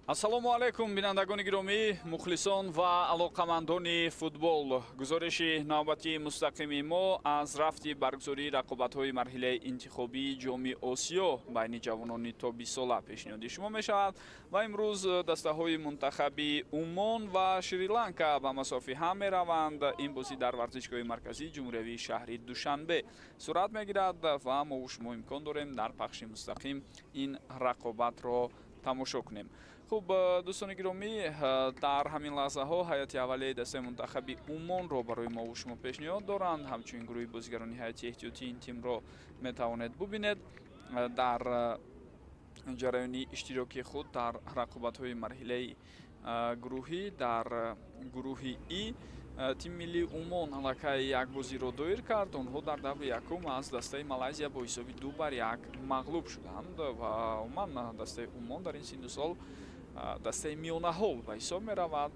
Ассалому алайкум, бинандагони гиромӣ, мухлисон ва алоқамандони футбол. Гузориши навбатии мустақими мо аз рафти баргузории рақобатҳои марҳилаи интихобии Ҷоми Осиё байни ҷавонони то 20 сола пешниҳоди шумо мешавад ва имрӯз дастаҳои мунтахаби Умон ва Шри-Ланка ба масофи ҳам мераванд. Ин бозӣ дар варзишгоҳи марказии ҷумҳуриявии шаҳри Душанбе сурат мегирад ва мо шумо имкон дорем дар пахши мустақим ин рақобатро тамошо кунем. Хуб, дӯстони гиромӣ, дар ҳамин лаҳзаҳо ҳайати аввалияи дастаи мунтахаби Умонро барои мо шумо пешниҳод доранд. Ҳамчунин гурӯҳи бозигарони ҳайати эҳтиётии ин тимро метавонед бубинед. Дар ҷараёни иштироки худ дар рақобатҳои марҳилаи гурӯҳӣ дар гурӯҳи И тими миллии Умон аллакай як бозиро доир кард. Онҳо дар даври якум аз дастаи Малайзия бо ҳисоби 2-1 мағлуб шуданд ва умуман дастаи Умон дар ин синну сол дастаи миёнаҳол ба ҳисоб меравад.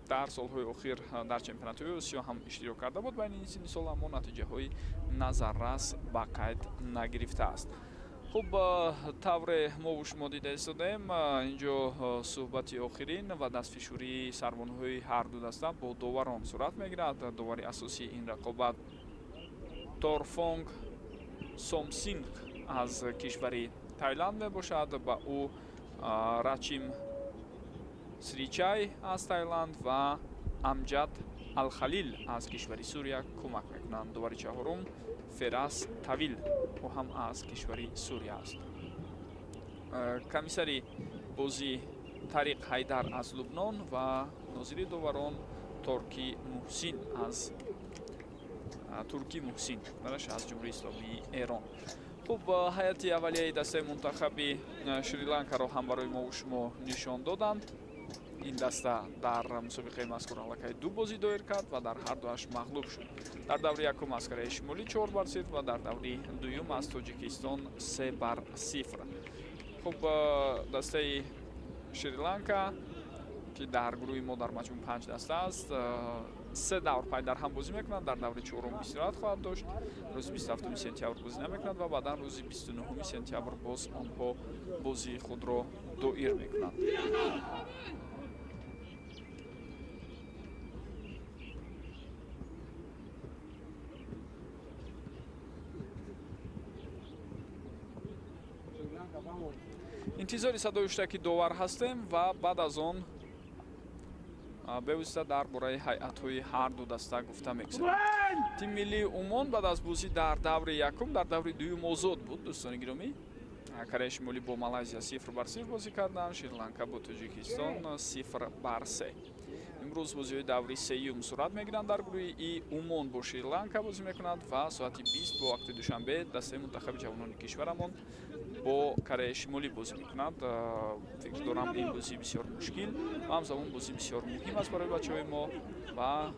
Дар солҳои охир дар чемпионатҳои Осиё ҳам иштирок карда буд байни ин синну сол, аммо натиҷаҳои назаррас ба қайд нагирифтааст. Хуб, тавре мо шумо дида истодаем, инҷо суҳбати охирин ва дастфишурии сарбонҳои ҳар ду даста бо доварон сурат мегирад. Довари асосии ин рақобат Торфонг Сомсинг аз кишвари Тайланд мебошад. Ба ӯ Рачим Сричай аз Тайланд ва Амҷад Алхалил аз кишвари Сурия кӯмак мекунанд. Довари чаҳорум Ферас Тавил, ӯ ҳам аз кишвари Сурия аст. Комиссари бозӣ Тариқ Ҳайдар аз Лубнон ва нозири доварон Торки Муҳсин аз Турки Муҳсин аз Ҷумҳурии Исломии Эрон. Хуб, ҳайати аввалияи дастаи мунтахаби Шри-Ланкаро ҳам барои мо шумо нишон доданд. Ин даста дар мусобиқаи мазкур аллакай ду бозӣ доир кард ва дар ҳар дуаш мағлуб шуд. Дар даври якум аз Кореяи Шимолӣ 4-0 ва дар даври дуюм аз Тоҷикистон 3-0. Хуб, дастаи Шри-Ланка ки дар гурӯҳи мо дар маҷмӯъ 5 даста аст, се давр пай дар ҳам бозӣ мекунанд. Дар даври чорум истироҳат хоҳад дошт. Рӯзи 27 сентябр бозӣ намекунанд ва баъдан рӯзи 29 сентябр боз онҳо бозии худро доир мекунанд. Интизори садои ҳуштаки довар ҳастем ва баъд аз он бевосита дар бораи ҳайатҳои ҳар ду даста гуфта мегузарем. Тими миллии Умон баъд аз бозӣ дар даври якум дар даври дуюм озод буд. Дӯстони гиромӣ, Кореяи Шимолӣ бо Малайзия 0-0 бозӣ карданд, Шри-Ланка бо Тоҷикистон 0-3. Имрӯз бозиҳои даври сеюм сурат мегиранд. Дар гурӯҳи И Умон бо Шри-Ланка бозӣ мекунад ва соати 20 бо вақти Душанбе дастаи мунтахаби ҷавонони кишварамон бо Кореяи Шимолӣ бозӣ мекунад. Фикр дорам ин бозӣ бисёр мушкил ва ҳамзамон бозӣ бисёр муҳим аст барои бачаҳои мо ва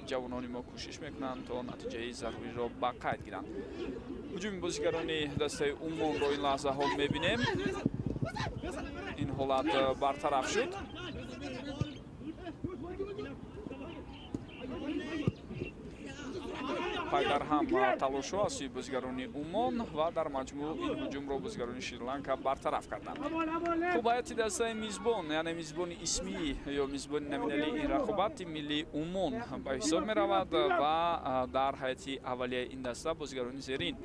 ҷавонони мо кӯшиш мекунанд то натиҷаи заруриро ба қайд гиранд. Ҳуҷуми бозигарони дастаи Умонро ин лаҳзаҳо мебинем. Ин ҳолат бартараф шуд. Пайдар ҳам талошҳо аз сӯи бозигарони Умон ва дар маҷмӯъ ин ҳуҷумро бозигарони Шри-Ланка бартараф карданд. Хуб, ҳайати дастаи мизбон, яъне мизбони исмӣ ё мизбони номиналии ин рақобат тими миллии Умон ба ҳисоб меравад ва дар ҳайати аввалияи ин даста бозигарони зерин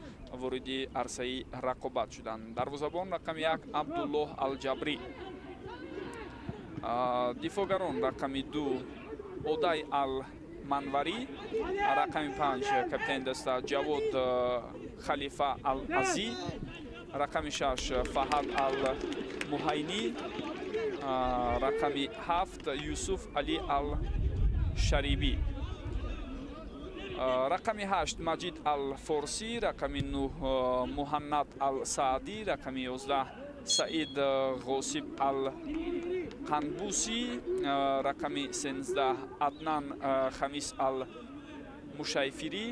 вориди арсаи рақобат шуданд. Дарвозабон рақами 1 Абдуллоҳ Алҷабрӣ, дифоъгарон рақами 2 Одай Ал Манварӣ, рақами 5 капитани даста Ҷавод Халифа Ал-Азӣ, рақами 6 Фаҳад Ал-Муҳайнӣ, рақами 7 Юсуф Али Ал-Шарибӣ, рақами 8 Маҷид Ал-Форсӣ, рақами 9 Муҳаннад Ал-Саадӣ, рақами 11 Саид Ғосиб Ал-Қанбусӣ, рақами 13 Аднан Хамис Ал-Мушайфирӣ,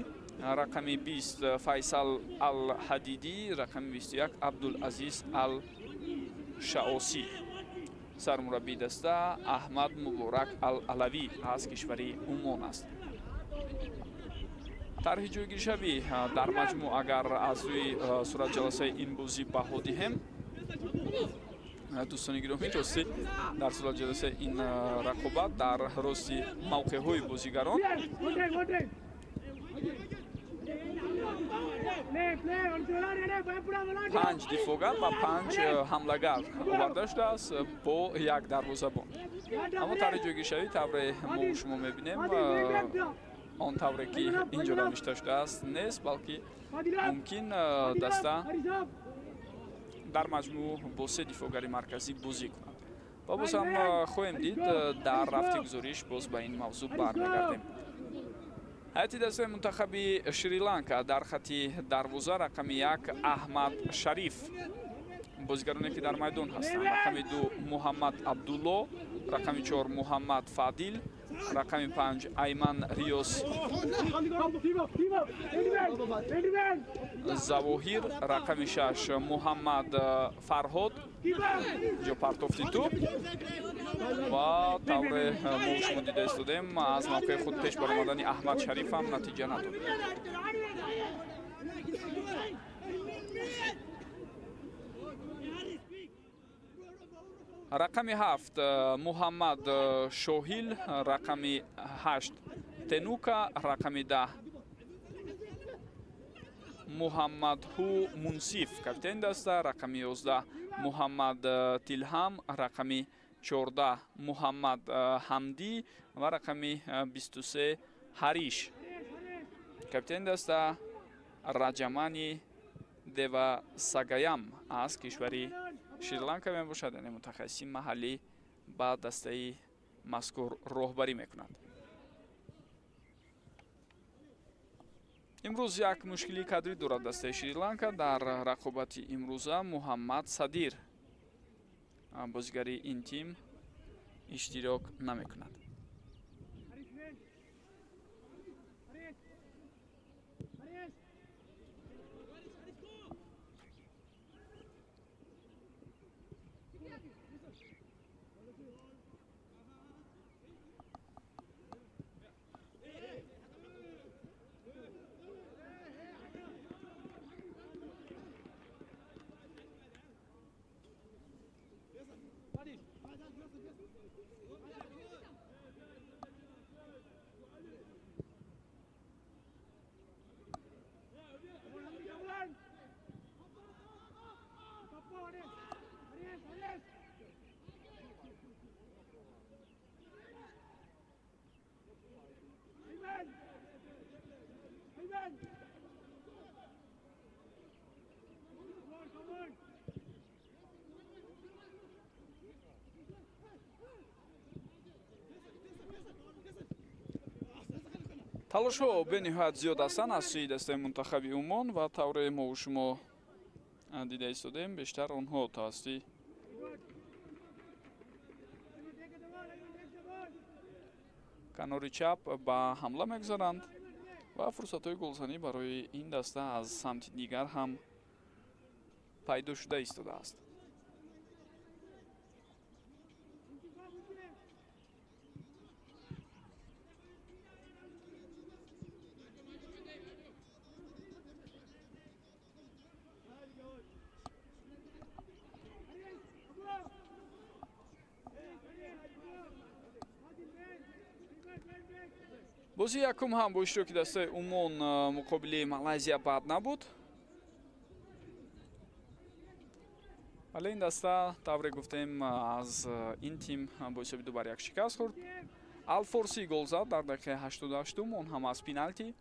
рақами 20 Файсал Ал-Ҳадидӣ, рақами 21 Абдулазиз Ал-Шаосӣ. Сармураббии даста Аҳмад Муборак Ал-Алавӣ аз кишвари Умон аст. Тарҳи ҷойгиршавӣ дар маҷмӯъ агар аз рӯи суратҷаласаи ин бозӣ баҳо диҳем, Дӯстони гиромӣ, ростӣ дар сурат ҷаласаи ин рақобат дар рости мавқеъҳои бозигарон панҷ дифоъгар ва панҷ ҳамлагар оварда шудааст бо як дарвозабон. Аммо таври ҷойгиршавӣ тавре мо шумо мебинем, он тавре ки инҷо навишта шудааст нест, балки мумкин даста дар маҷмӯъ бо се дифоъгари марказӣ бозӣ кунад. Ва боз ҳам хоҳем дид дар рафти гузориш, боз ба ин мавзӯъ бармегардем. Ҳайати дастаи мунтахаби Шри-Ланка дар хати дарвоза рақами 1 Аҳмад Шариф, бозигароне ки дар майдон ҳастанд, рақами 2 Муҳаммад Абдулло, рақами 4 Муҳаммад Фадил, рақами 5 Айман Риёс Завоҳир, рақами 6 Муҳаммад Фарҳод. Инҷо партофти тӯб ва тавре мо шумо дида истодем, аз мавқеи худ пеш баромадани Аҳмад Шариф ҳам натиҷа надод. Рақами 7 Муҳаммад Шоҳил, рақами 8 Тенука, рақами 10 Муҳаммадҳу Мунсиф, капитани даста, рақами 11 Муҳаммад Тилҳам, рақами 14 Муҳаммад Ҳамдӣ ва рақами 23 Ҳариш, капитани даста Раҷамани Девасагаям аз кишвари Шри-Ланка мебошад, яъне мутахассиси маҳаллӣ ба дастаи мазкур роҳбарӣ мекунад. Имрӯз як мушкилии кадрӣ дорад дастаи Шри-Ланка. Дар рақобати имрӯза Муҳаммад Садир, бозигари ин тим, иштирок намекунад. Талошҳо бениҳоят зиёд ҳастанд аз сӯи дастаи мунтахаби Умон ва тавре мо шумо дида истодем, бештар онҳо тавассути канори чап ба ҳамла мегузаранд ва фурсатҳои голзанӣ барои ин даста аз самти дигар ҳам пайдо шуда истодааст. Бозии якум ҳам бо иштироки дастаи Умон муқобили Малайзия бад набуд. Вале ин даста, тавре гуфтем, аз ин тим бо ҳисоби 2-1 шикаст хӯрд. Алфорси гол зад дар дақиқаи 88-ум, он ҳам аз пеналти.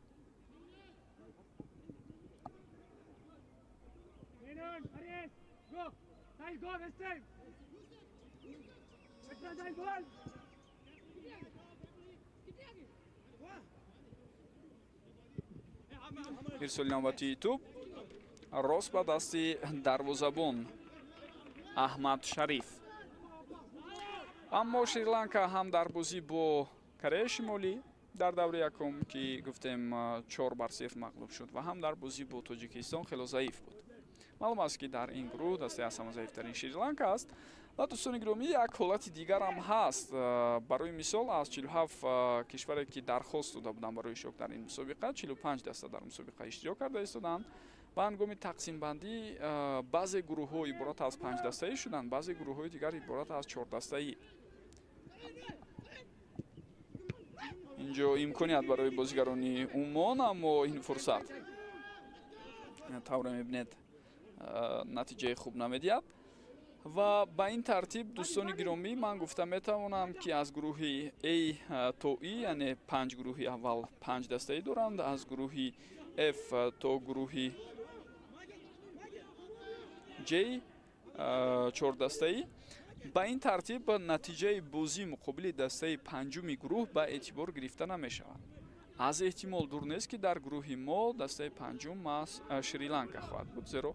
Ирсоли навбатии тӯб рост ба дасти дарвозабон Аҳмад Шариф. Аммо Шри-Ланка ҳам дар бозӣ бо Кореяи Шимолӣ дар даври якум, ки гуфтем 4-0 мағлуб шуд, ва ҳам дар бозӣ бо Тоҷикистон хело заиф буд. Маълум аст, ки дар ин гурӯҳ дастаи аз ҳама заифтарин Шри-Ланка аст. Ва дӯстони гиромӣ, як ҳолати дигарам ҳаст. Барои мисол, аз 47 кишваре, ки дархост дода буданд барои иштирок дар ин мусобиқа, 45 даста дар мусобиқа иштирок карда истоданд Ба ҳангоми тақсимбандӣ баъзе гурӯҳҳо иборат аз 5 дастаӣ шуданд, баъзе гурӯҳҳои дигар иборат аз 4 дастаӣ. Инҷо имконият барои бозигарони Умон, аммо ин фурсат тавре мебинед натиҷаи хуб намедиҳад. Ва ба ин тартиб, дӯстони гиромӣ, ман гуфта метавонам, ки аз гурӯҳи А то И, яъне 5 гурӯҳи аввал 5 дастаӣ доранд, аз гурӯҳи F то гурӯҳи J 4 дастаӣ. Ба ин тартиб натиҷаи бозӣ муқобили дастаи панҷуми гурӯҳ ба эътибор гирифта намешавад. Аз эҳтимол дур нест, ки дар гурӯҳи мо дастаи панҷум маҳз Шри-Ланка хоҳад буд, зеро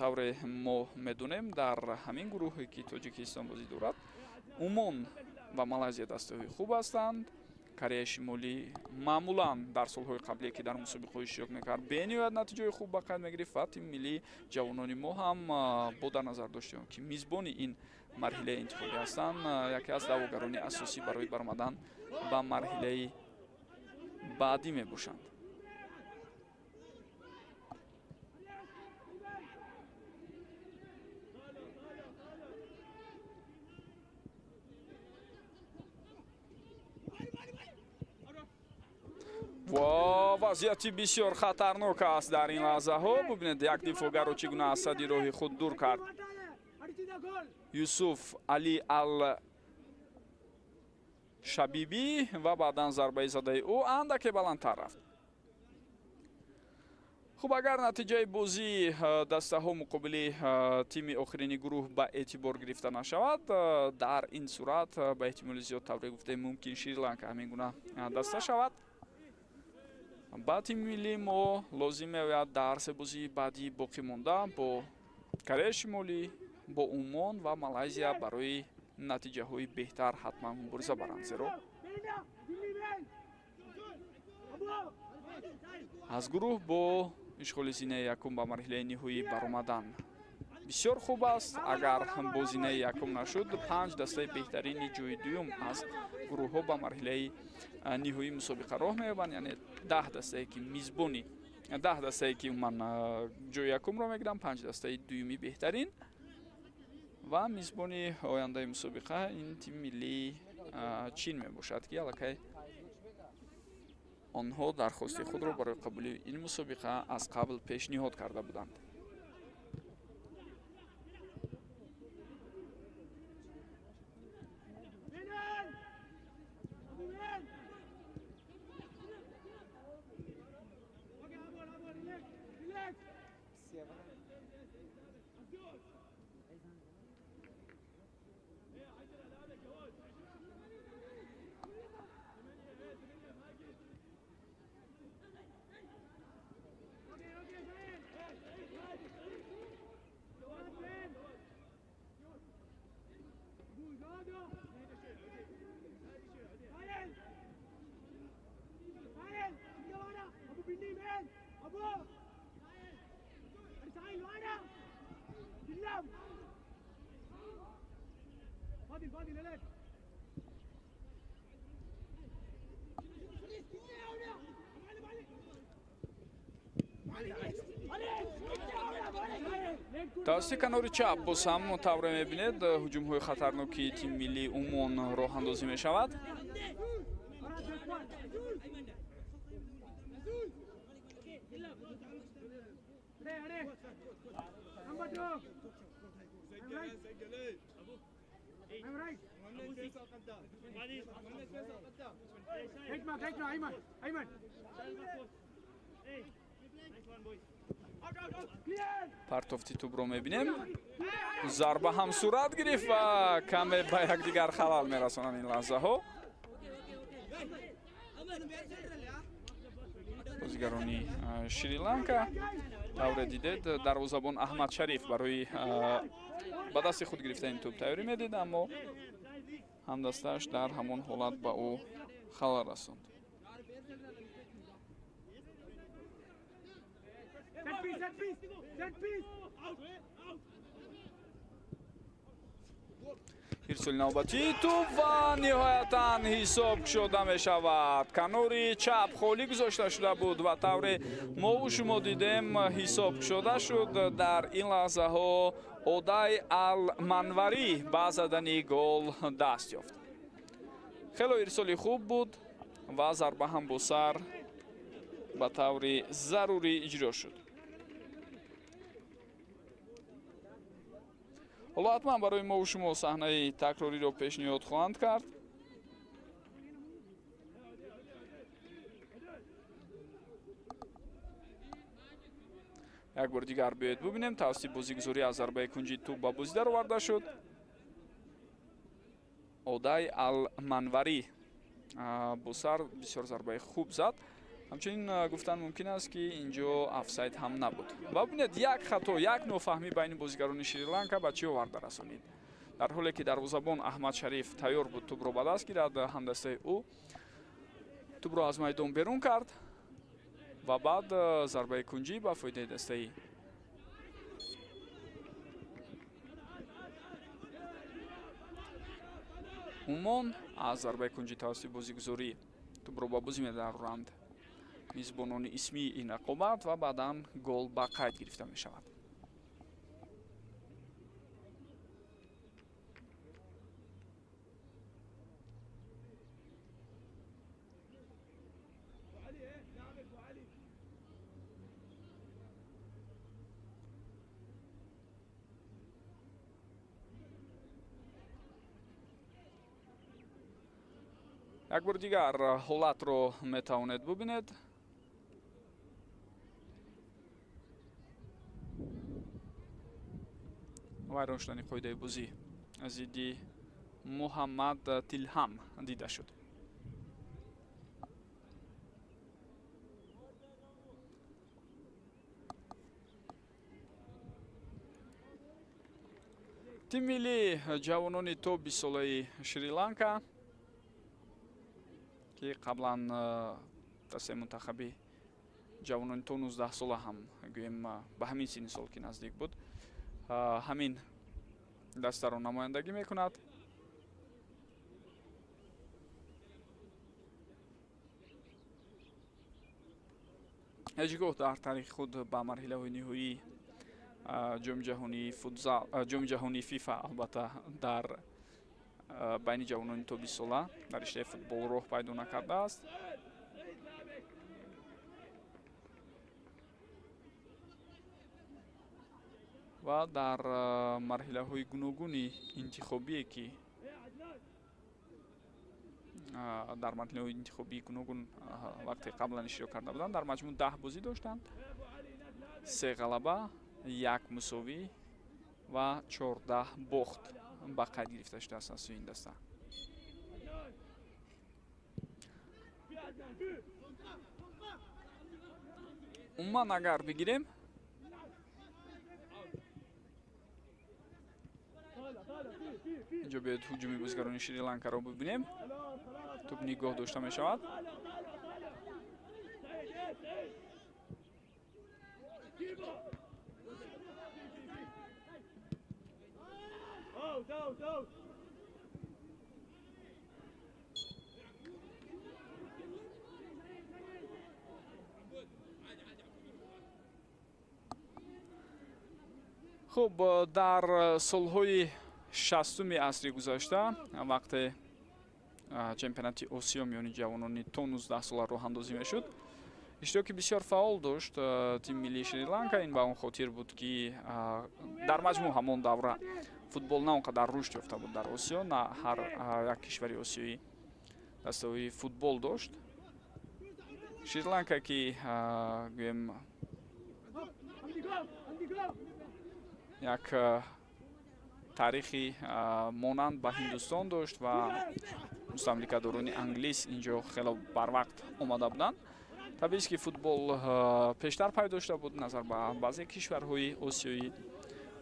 тавре мо медонем, дар ҳамин гурӯҳе ки Тоҷикистон бозӣ дорад, Умон ва Малайзия дастаҳои хуб ҳастанд. Кореяи Шимолӣ маъмулан дар солҳои қаблие, ки дар мусобиқаҳо иштирок мекард, бениҳоят натиҷаҳои хуб ба қайд мегирифт ва тими миллии ҷавонони мо ҳам бо дар назар доштем, ки мизбони ин марҳилаи интихобӣ ҳастанд, яке аз даъвогарони асосӣ барои баромадан ба марҳилаи баъдӣ мебошанд. Ва вазъияти бисёр хатарнок аст дар ин лаҳзаҳо. Бубинед, як дифоъгарро чӣ гуна аз сади роҳи худ дур кард. Юсуф Али Ал Шабибӣ ва баъдан зарбаи задаи ӯ андаке баландтар рафт. Хуб, агар натиҷаи бозии дастаҳо муқобили тими охирини гурӯҳ ба эътибор гирифта нашавад, дар ин сурат ба эҳтимоли зиёд, тавре гуфтем, мумкин Шри-Ланка ҳамин гуна даста шавад. Ба тими миллии мо лозим меояд дар се бозии баъдӣ боқӣ монда бо Кореяи Шимолӣ, бо Умон ва Малайзия барои натиҷаҳои беҳтар ҳатман мубориза баранд, зеро аз гурӯҳ бо ишғоли зинаи якум ба марҳилаи ниҳоӣ баромадан бисёр хуб аст. Агар бо зинаи якум нашуд, 5 дастаи беҳтарини ҷои дуюм аз гурӯҳҳо ба марҳилаи ниҳоии мусобиқа роҳ меёбанд, яъне 10 дастае ки мизбони, 10 дастае ки умуман ҷои якумро мегиранд, 5 дастаи дуюми беҳтарин ва мизбони ояндаи мусобиқа ин тими миллии Чин мебошад, ки аллакай онҳо дархости худро барои қабули ин мусобиқа аз қабл пешниҳод карда буданд. Тавассути канори чап боз ҳам тавре мебинед, ҳуҷумҳои хатарноки тими миллии Умон роҳандозӣ мешавад. Партофти тӯбро мебинем. Зарба ҳам сурат гирифт ва каме ба якдигар халал мерасонанд ин лаҳзаҳо. Бозигарони Шри-Ланка тавре дидед, дарвозабон Аҳмад Шариф барои ба дасти худ гирифтани тӯб тайёрӣ медид, аммо ҳамдастааш дар ҳамон ҳолат ба ӯ халал расонд. Ирсоли навбатии тӯб ва ниҳоятан ҳисоб кушода мешавад. Канори чап холӣ гузошта шуда буд ва тавре мову шумо дидем, ҳисоб кушода шуд. Дар ин лаҳзаҳо Одай Алманварӣ ба задани гол даст ёфт. Хело ирсоли хуб буд ва зарба ҳам бо сар ба таври зарурӣ иҷро шуд. Ҳоло ҳатман барои мову шумо саҳнаи такрориро пешниҳод хоҳанд кард. Як бор дигар биёед бубинем. Тавассути бозигузорӣ аз зарбаи кунҷи тӯб ба бозӣ дароварда шуд. Одай Алманварӣ бо сар бисёр зарбаи хуб зад. Ҳамчунин гуфтан мумкин аст, ки инҷо офсайд ҳам набуд. Ва бубинед, як хато, як нофаҳмӣ байни бозигарони Шри-Ланка ба чӣ оварда расонид. Дар ҳоле ки дарвозабон Аҳмад Шариф тайёр буд тӯбро ба даст гирад, ҳамдастаи ӯ тӯбро аз майдон берун кард ва баъд зарбаи кунҷӣ ба фоидаи дастаи Умон. Аз зарбаи кунҷӣ тавассути бозигузорӣ тӯбро ба бозӣ медароранд мизбонони исмии ин рақобат ва баъдан гол ба қайд гирифта мешавад. Як бор дигар ҳолатро метавонед бубинед. Вайрон шудани қоидаи бозӣ зидди Муҳаммад Тилҳам дида шуд. Тими миллии ҷавонони то 20-солаи Шри-Ланка, ки қаблан дастаи мунтахаби ҷавонони то 19 сола ҳам гӯем ба ҳамин синни сол ки наздик буд, ҳамин дастаро намояндагӣ мекунад. Ҳеҷ гоҳ дар таърихи худ ба марҳилаҳои ниҳоии ҷоми ҷаҳонии футзал, ҷоми ҷаҳонии фифа, албатта дар байни ҷавонони то 20 сола дар риштаи футбол роҳ пайдо накардааст. Ва дар марҳилаҳои гуногуни интихобие ки дар марҳилаҳои интихобии гуногун вақте қаблан иштирок карда буданд, дар маҷмӯъ 10 бозӣ доштанд, 3 ғалаба, 1 мусовӣ ва 14 бохт ба қайд гирифта шудааст аз сӯи ин даста. Умуман агар бигирем, инҷо биёед ҳуҷуми бозигарони Шри-Ланкаро бибинем. Тӯб нигоҳ дошта мешавад. Хуб, дар солҳои 60-уми асри гузашта вақте чемпионати Осиё миёни ҷавонони то 19 сола роҳандозӣ мешуд, иштироки бисёр фаъол дошт тими миллии Шри-Ланка. Ин ба он хотир буд, ки дар маҷмӯъ ҳамон давра футбол на он қадар рушд ёфта буд дар Осиё, на ҳар як кишвари осиёӣ дастаҳои футбол дошт. Шри-Ланка ки гӯем як таърихи монанд ба Ҳиндустон дошт ва мустамликадорони англис инҷо хело барвақт омада буданд. Табиист, ки футбол пештар пайдо шуда буд назар ба баъзе кишварҳои осиёӣ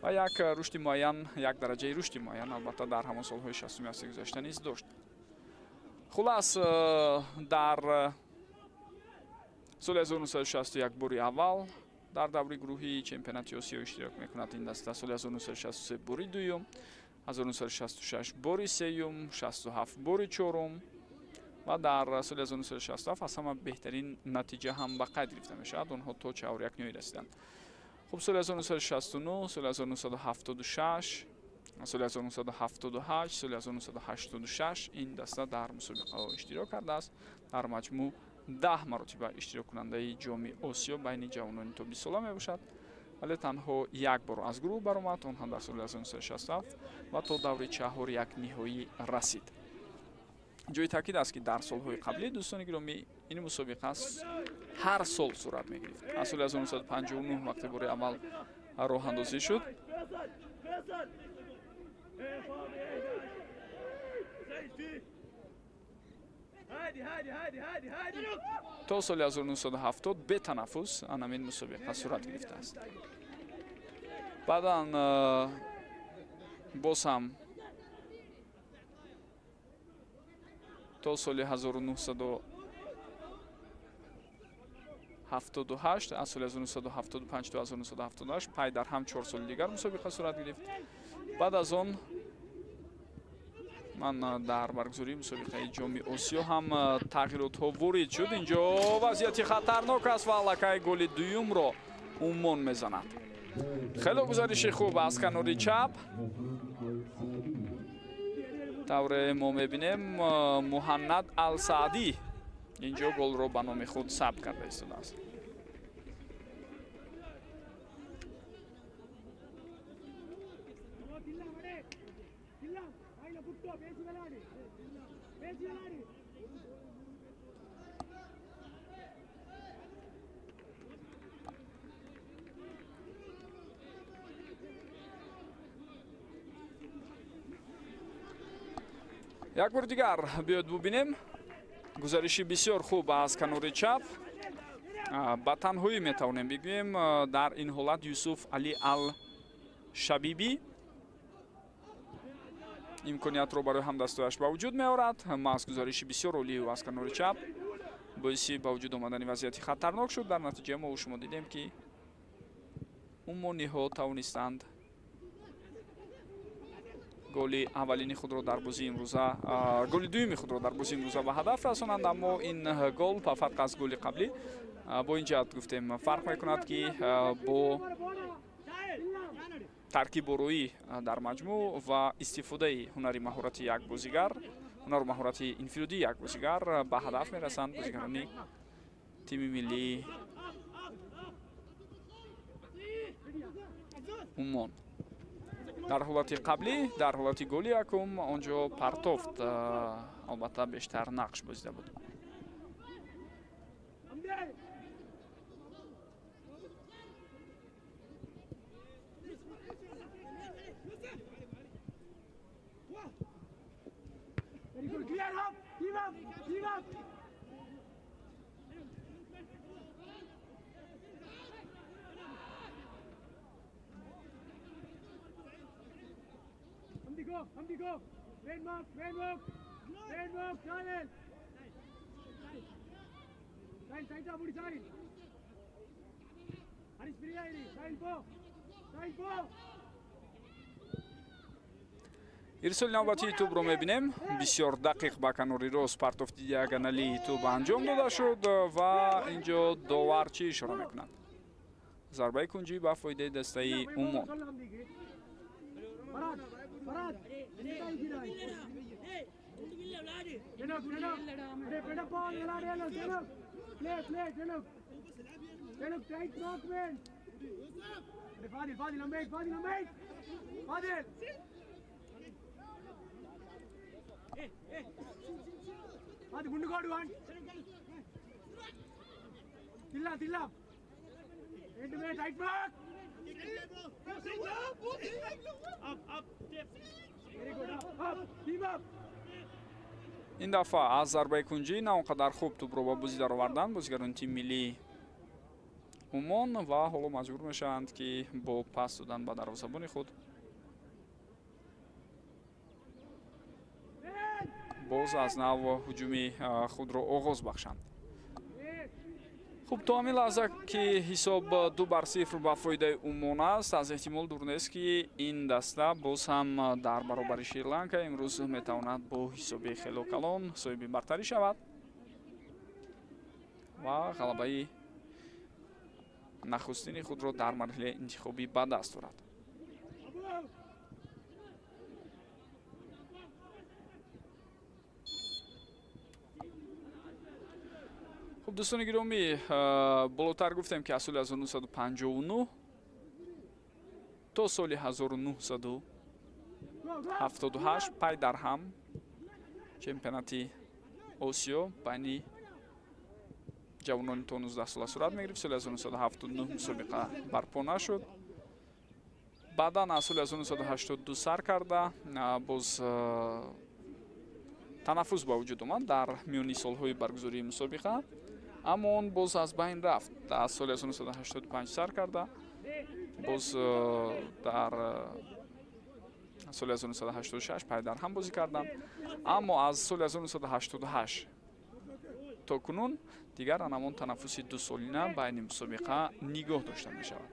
ва як рушди муайян, як дараҷаи рушди муайян албатта дар ҳамон солҳои 60-уми асри гузашта низ дошт. Хулас, дар соли 1961 бори аввал дар даври гурӯҳии чемпионати Осиё иштирок мекунад ин даста, соли 1963 бори дуюм, 1966 бори сеюм, 67 бори чорум ва дар соли 1967 аз ҳама беҳтарин натиҷа ҳам ба қайд гирифта мешавад. Онҳо то чаҳорякниҳоӣ расиданд. Хуб, соли 1969, соли 1976, соли 1978, соли 1986 ин даста дар мусобиқаҳо иштирок кардааст. Дар маҷмӯъ 10 маротиба иштироккунандаи Ҷоми Осиё байни ҷавонони то 20 сола мебошад, вале танҳо як бор аз гурӯҳ баромад, он ҳам дар соли 1967 ва то даври чаҳорякниҳоӣ расид. Ҷои таъкид аст, ки дар солҳои қаблӣ, дӯстони гиромӣ, ин мусобиқа ҳар сол сурат мегирифт. Аз соли 1959 вақте бори аввал роҳандозӣ шуд, то соли 1970 бетанаффус анамин мусобиқа сурат гирифтааст. Баъдан боз ҳам то соли 1978, аз соли 1975 то 1978 пай дар ҳам 4 соли дигар мусобиқа сурат гирифт. Баъд аз он ман дар баргузории мусобиқаи Ҷоми Осиё ҳам тағйиротҳо ворид шуд. Инҷо вазъияти хатарнок аст ва аллакай голи дуюмро Умон мезанад. Хело гузариши хуб аз канори чап. Тавре мо мебинем, Муҳаннад Алсаадӣ инҷо голро ба номи худ сабт карда истодааст. Як бор дигар биёд бубинем. Гузариши бисёр хуб аз канори чап. Ба танҳоӣ метавонем бигӯем, дар ин ҳолат Юсуф Али Ал Шабибӣ имкониятро барои ҳамдастояш ба вуҷуд меорад. Маҳз гузариши бисёр олии аз канори чап боиси ба вуҷуд омадани вазъияти хатарнок шуд. Дар натиҷа мо шумо дидем, ки умониҳо тавонистанд голи аввалини худро дар бозии имрӯза, голи дуюми худро дар бозии имрӯза ба ҳадаф расонанд. Аммо ин гол ба фарқ аз голи қаблӣ бо ин ҷиҳат гуфтем фарқ мекунад, ки бо таркибороӣ дар маҷмӯъ ва истифодаи ҳунари маҳорати як бозигар, ҳунару маҳорати инфиродии як бозигар ба ҳадаф мерасанд бозигарони тими миллии Умон. Дар ҳолати қаблӣ, дар ҳолати голи якум, он ҷо партофт албатта бештар нақш бозида буд. Ирсоли навбатии тӯбро мебинем. Бисёр дақиқ ба канори рост партофти диагоналии тӯб анҷом дода шуд ва инҷо довар чӣ ишора мекунад? Зарбаи кунҷӣ ба фоидаи дастаи Умон. Ин дафъа аз зарбаи кунҷӣ на он қадар хуб тӯбро ба бозӣ дароварданд бозигарони тими миллии Умон ва ҳоло маҷбур мешаванд, ки бо пас додан ба дарвозабони худ боз аз нав ҳуҷуми худро оғоз бахшанд. Хуб, то ҳамин лаҳза ки ҳисоб 2-0 ба фоидаи Умон аст, аз эҳтимол дур нест, ки ин даста боз ҳам дар баробари Шри-Ланка имрӯз метавонад бо ҳисоби хело калон соҳиби бартарӣ шавад ва ғалабаи нахустини худро дар марҳилаи интихобӣ ба даст орад. Хуб, дӯстони гиромӣ, болотар гуфтем, ки аз соли 1959 то соли 1978 пай дар ҳам чемпионати Осиё байни ҷавонони то 19 сола сурат мегирифт. Соли 1979 мусобиқа барпо нашуд. Баъдан аз соли 1982 сар карда боз танаффус ба вуҷуд омад дар миёни солҳои баргузории мусобиқа, аммо он боз аз байн рафт. Аз соли 1985 сар карда боз дар соли 1986 пай дар ҳам бозӣ карданд, аммо аз соли 1988 то кунун дигар анамон танаффуси дусолина байни мусобиқа нигоҳ дошта мешавад.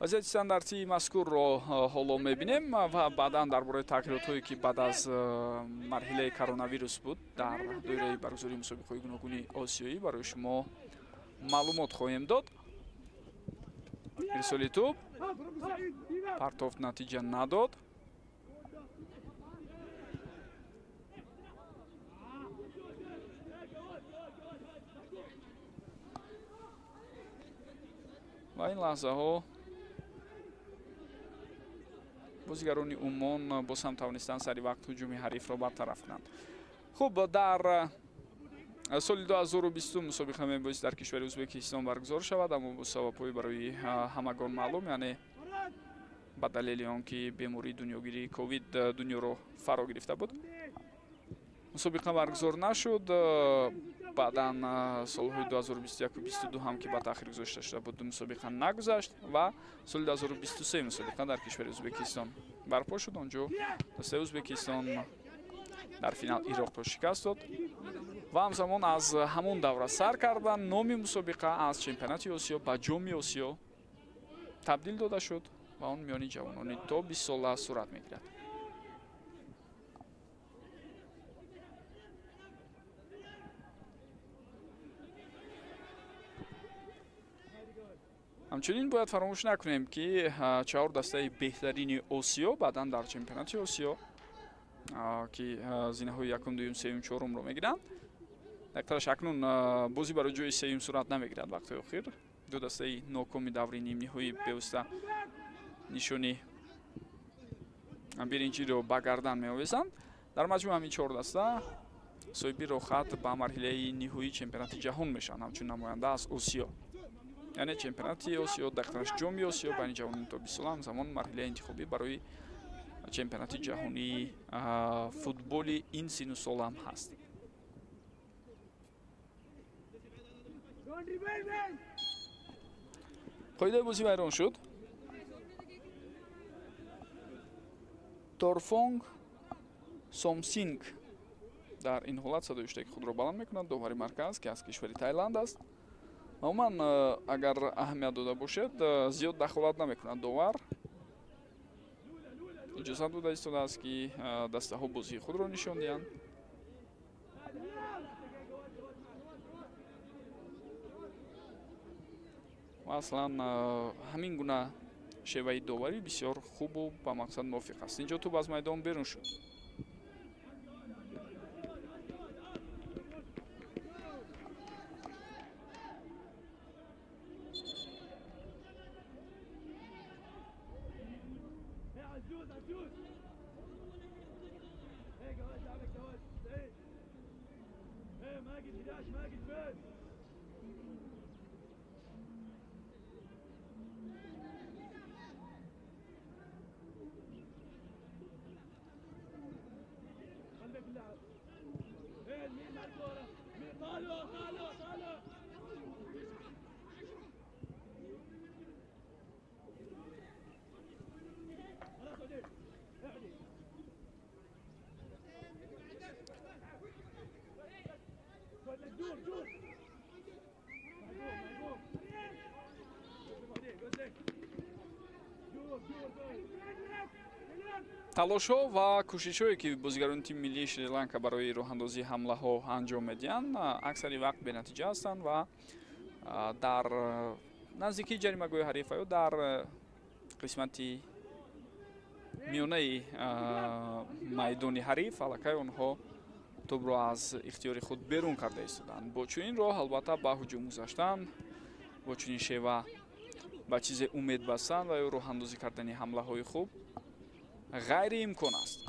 Вазъияти стандартии мазкурро ҳоло мебинем ва баъдан дар бораи тағйиротҳое, ки баъд аз марҳилаи коронавирус буд дар доираи баргузории мусобиқаҳои гуногуни осиёӣ барои шумо маълумот хоҳем дод. Ирсоли тӯб партофт натиҷа надод. Ва ин лаҳзаҳо бозигарони Умон боз ҳам тавонистанд сари вақт ҳуҷуми ҳарифро бартараф кунанд. Хуб, дар соли 2020 мусобиқа мебоист дар кишвари Ӯзбекистон баргузор шавад, аммо бо сабабҳои барои ҳамагон маълум, яъне ба далели он ки бемории дунёгирии ковид дунёро фаро гирифта буд, мусобиқа баргузор нашуд. Баъдан солҳои 2021-22 ҳам ки ба таъхир гузошта шуда буд, мусобиқа нагузашт ва соли 2023 мусобиқа дар кишвари Ӯзбекистон барпо шуд. Он ҷо дастаи Ӯзбекистон дар финал Ироқро шикаст дод ва ҳамзамон аз ҳамон давра сар карда номи мусобиқа аз чемпионати Осиё ба Ҷоми Осиё табдил дода шуд ва он миёни ҷавонони то 20 сола сурат мегирад. Ҳамчунин бояд фаромӯш накунем, ки чаҳор дастаи беҳтарини Осиё баъдан дар чемпионати Осиё, ки зинаҳои якум, дуюм, сеюм, чорумро мегиранд, дақтараш акнун бозӣ барои ҷои сеюм сурат намегирад. Вақтҳои охир ду дастаи нокоми даври нимниҳоӣ бевосита нишони биринҷиро ба гардан меовезанд. Дар маҷмӯъ ҳамин чор даста соҳиби роҳхат ба марҳилаи ниҳоии чемпионати ҷаҳон мешаванд, ҳамчун намоянда аз Осиё. Яъне чемпионати Осиё, дақтараш Ҷоми Осиё байни ҷавонони то 20 сола, ҳамзамон марҳилаи интихобӣ барои чемпионати ҷаҳонии футболи ин сину сол ҳам ҳаст. Қоидаи бозӣ вайрон шуд. Торфонг Сомсинг дар ин ҳолат садои ҳуштаки худро баланд мекунад. Довари марказ, ки аз кишвари Тайланд аст. Умуман, агар аҳамият дода бошед, зиёд дахолат намекунад довар. Иҷозат дода истодааст, ки дастаҳо бозии худро нишон диҳанд. Ва аслан ҳамин гуна шеваи доварӣ бисёр хубу ба мақсад мувофиқ аст. Инҷо тӯб аз майдон берун шуд. Талошҳо ва кӯшишҳое, ки бозигарони тими миллии Шри-Ланка барои роҳандозии ҳамлаҳо анҷом медиҳанд, аксари вақт бенатиҷа ҳастанд ва дар наздикии ҷаримагоҳи ҳариф ё дар қисмати миёнаи майдони ҳариф аллакай онҳо тӯбро аз ихтиёри худ берун карда истоданд. Бо чунин роҳ албатта ба ҳуҷум гузаштан, бо чунин шева ба чизе умед бастан ва ё роҳандозӣ кардани ҳамлаҳои хуб ғайриимкон аст.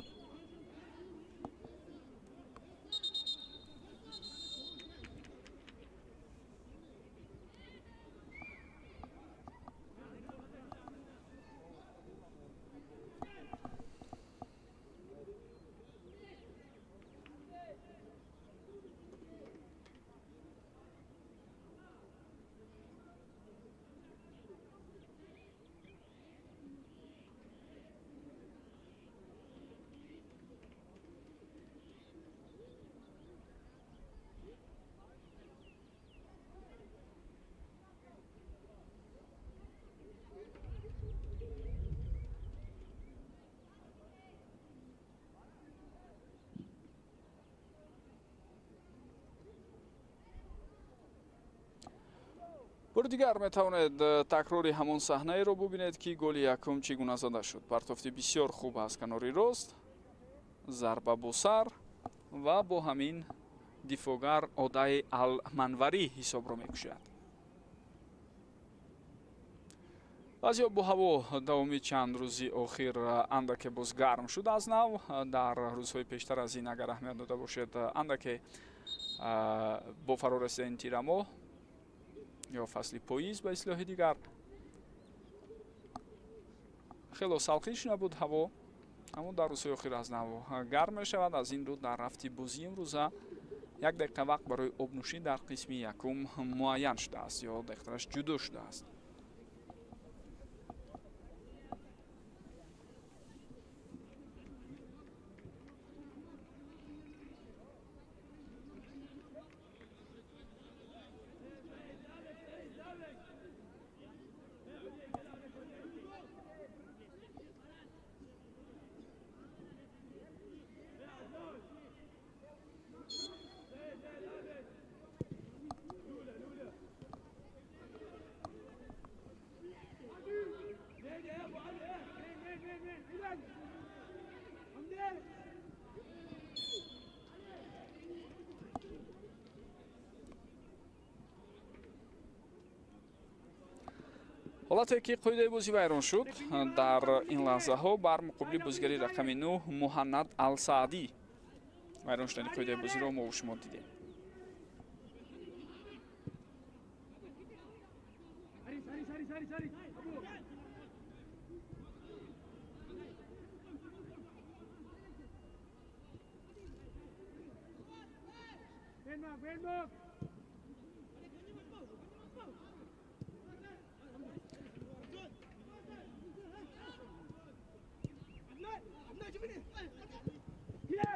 Бори дигар метавонед такрори ҳамон саҳнаеро бубинед, ки голи якум чӣ гуна зада шуд. Партофти бисёр хуб аз канори рост, зарба бо сар ва бо ҳамин дифоъгар Одаи Алманварӣ ҳисобро мекушояд. Баъзе обу ҳаво давоми чанд рӯзи охир андаке боз гарм шуд аз нав. Дар рӯзҳои пештар аз ин агар аҳамият дода бошед, андаке бо фаро расидани тирамоҳ ё фасли поиз ба истилоҳи дигар хело салқин шуда буд ҳаво, аммо дар рӯзҳои охир аз нав гарм мешавад. Аз ин рӯ дар рафти бозии имрӯза як дақиқа вақт барои обнӯшӣ дар қисми якум муайян шудааст ё дақиқаш ҷудо шудааст. Ҳолате ки қоидаи бозӣ вайрон шуд, дар ин лаҳзаҳо бар муқобили бозигари рақами 9 Муҳаннад Алсаадӣ вайрон шудани қоидаи бозиро мо шумо дидем.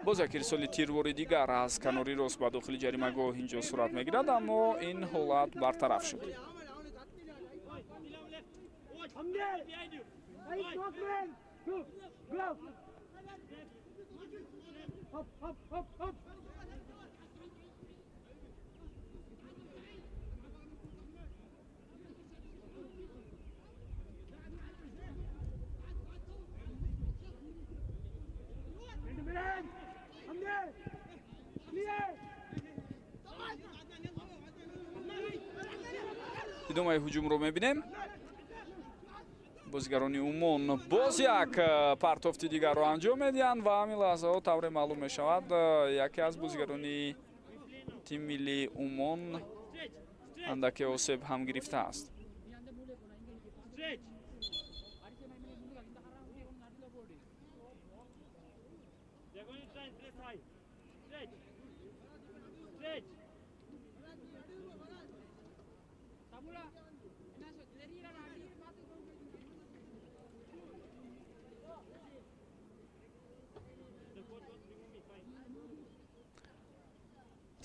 Боз як ирсоли тирвори дигар аз канори рост ба дохили ҷаримагоҳ инҷо сурат мегирад, аммо ин ҳолат бартараф шуд. Идомаи ҳуҷумро мебинем. Бозигарони Умон боз як партофти дигарро анҷом медиҳанд ва ҳамин лаҳзаҳо тавре маълум мешавад, яке аз бозигарони тими миллии Умон андаке осеб ҳам гирифтааст.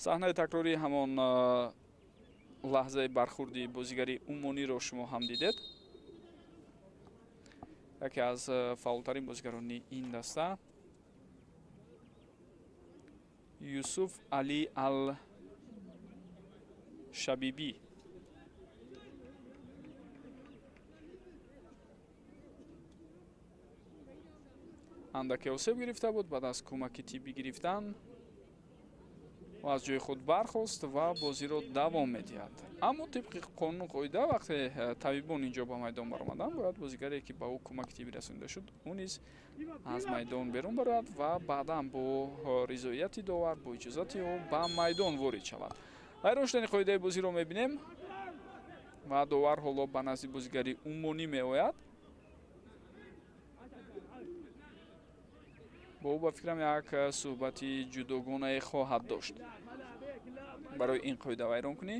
Саҳнаи такрории ҳамон лаҳзаи бархурди бозигари Умониро шумо ҳам дидед. Яке аз фаъолтарин бозигарони ин даста Юсуф Али Ал Шабибӣ. Андаке осеб гирифта буд, баъд аз кӯмаки тиббӣ гирифтан ва аз ҷои худ бархост ва бозиро давом медиҳад. Аммо тибқи қонуну қоида вақте табибон инҷо ба майдон баромаданд, бояд бозигаре ки ба ӯ кӯмаки тиббӣ расонида шуд, ӯ низ аз майдон берун барояд ва баъдан бо ризоияти довар, бо иҷозати ӯ ба майдон ворид шавад. Вайрон шудани қоидаи бозиро мебинем ва довар ҳоло ба назди бозигари Умонӣ меояд. Бо ӯ ба фикрам як суҳбати ҷудогонае хоҳад дошт барои ин қоида вайрон кунӣ.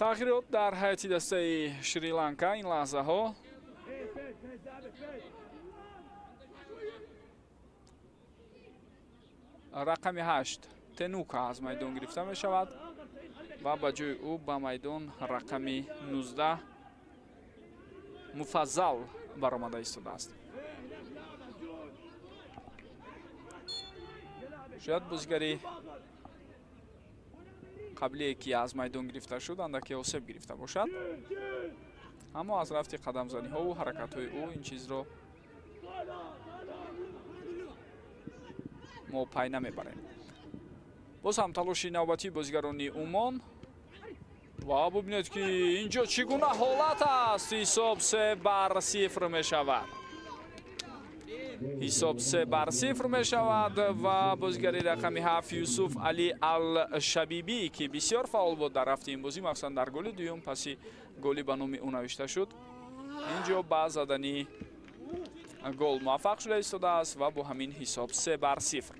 Тағйирот дар ҳайати дастаи Шри-Ланка ин лаҳзаҳо. Рақами 8 Тенука аз майдон гирифта мешавад ва ба ҷои ӯ ба майдон рақами 19 Муфаззал баромада истодааст. Шояд бозигари қаблие ки аз майдон гирифта шуд андаке осеб гирифта бошад, аммо аз рафти қадамзаниҳову ҳаракатҳои ӯ ин чизро мо пай намебарем. Боз ҳам талоши навбатии бозигарони Умон ва бубинед ки инҷо чӣ гуна ҳолат аст. Ҳисоб 3-0 мешавад. Ҳисоб 3-0 мешавад ва бозигари рақами 7 Юсуф Али Ал-Шабибӣ ки бисёр фаъол буд дар рафти ин бозӣ, махсусан дар голи дуюм паси голи ба номи ӯ навишта шуд, инҷо ба задани гол муваффақ шуда истодааст ва бо ҳамин ҳисоб 3-0.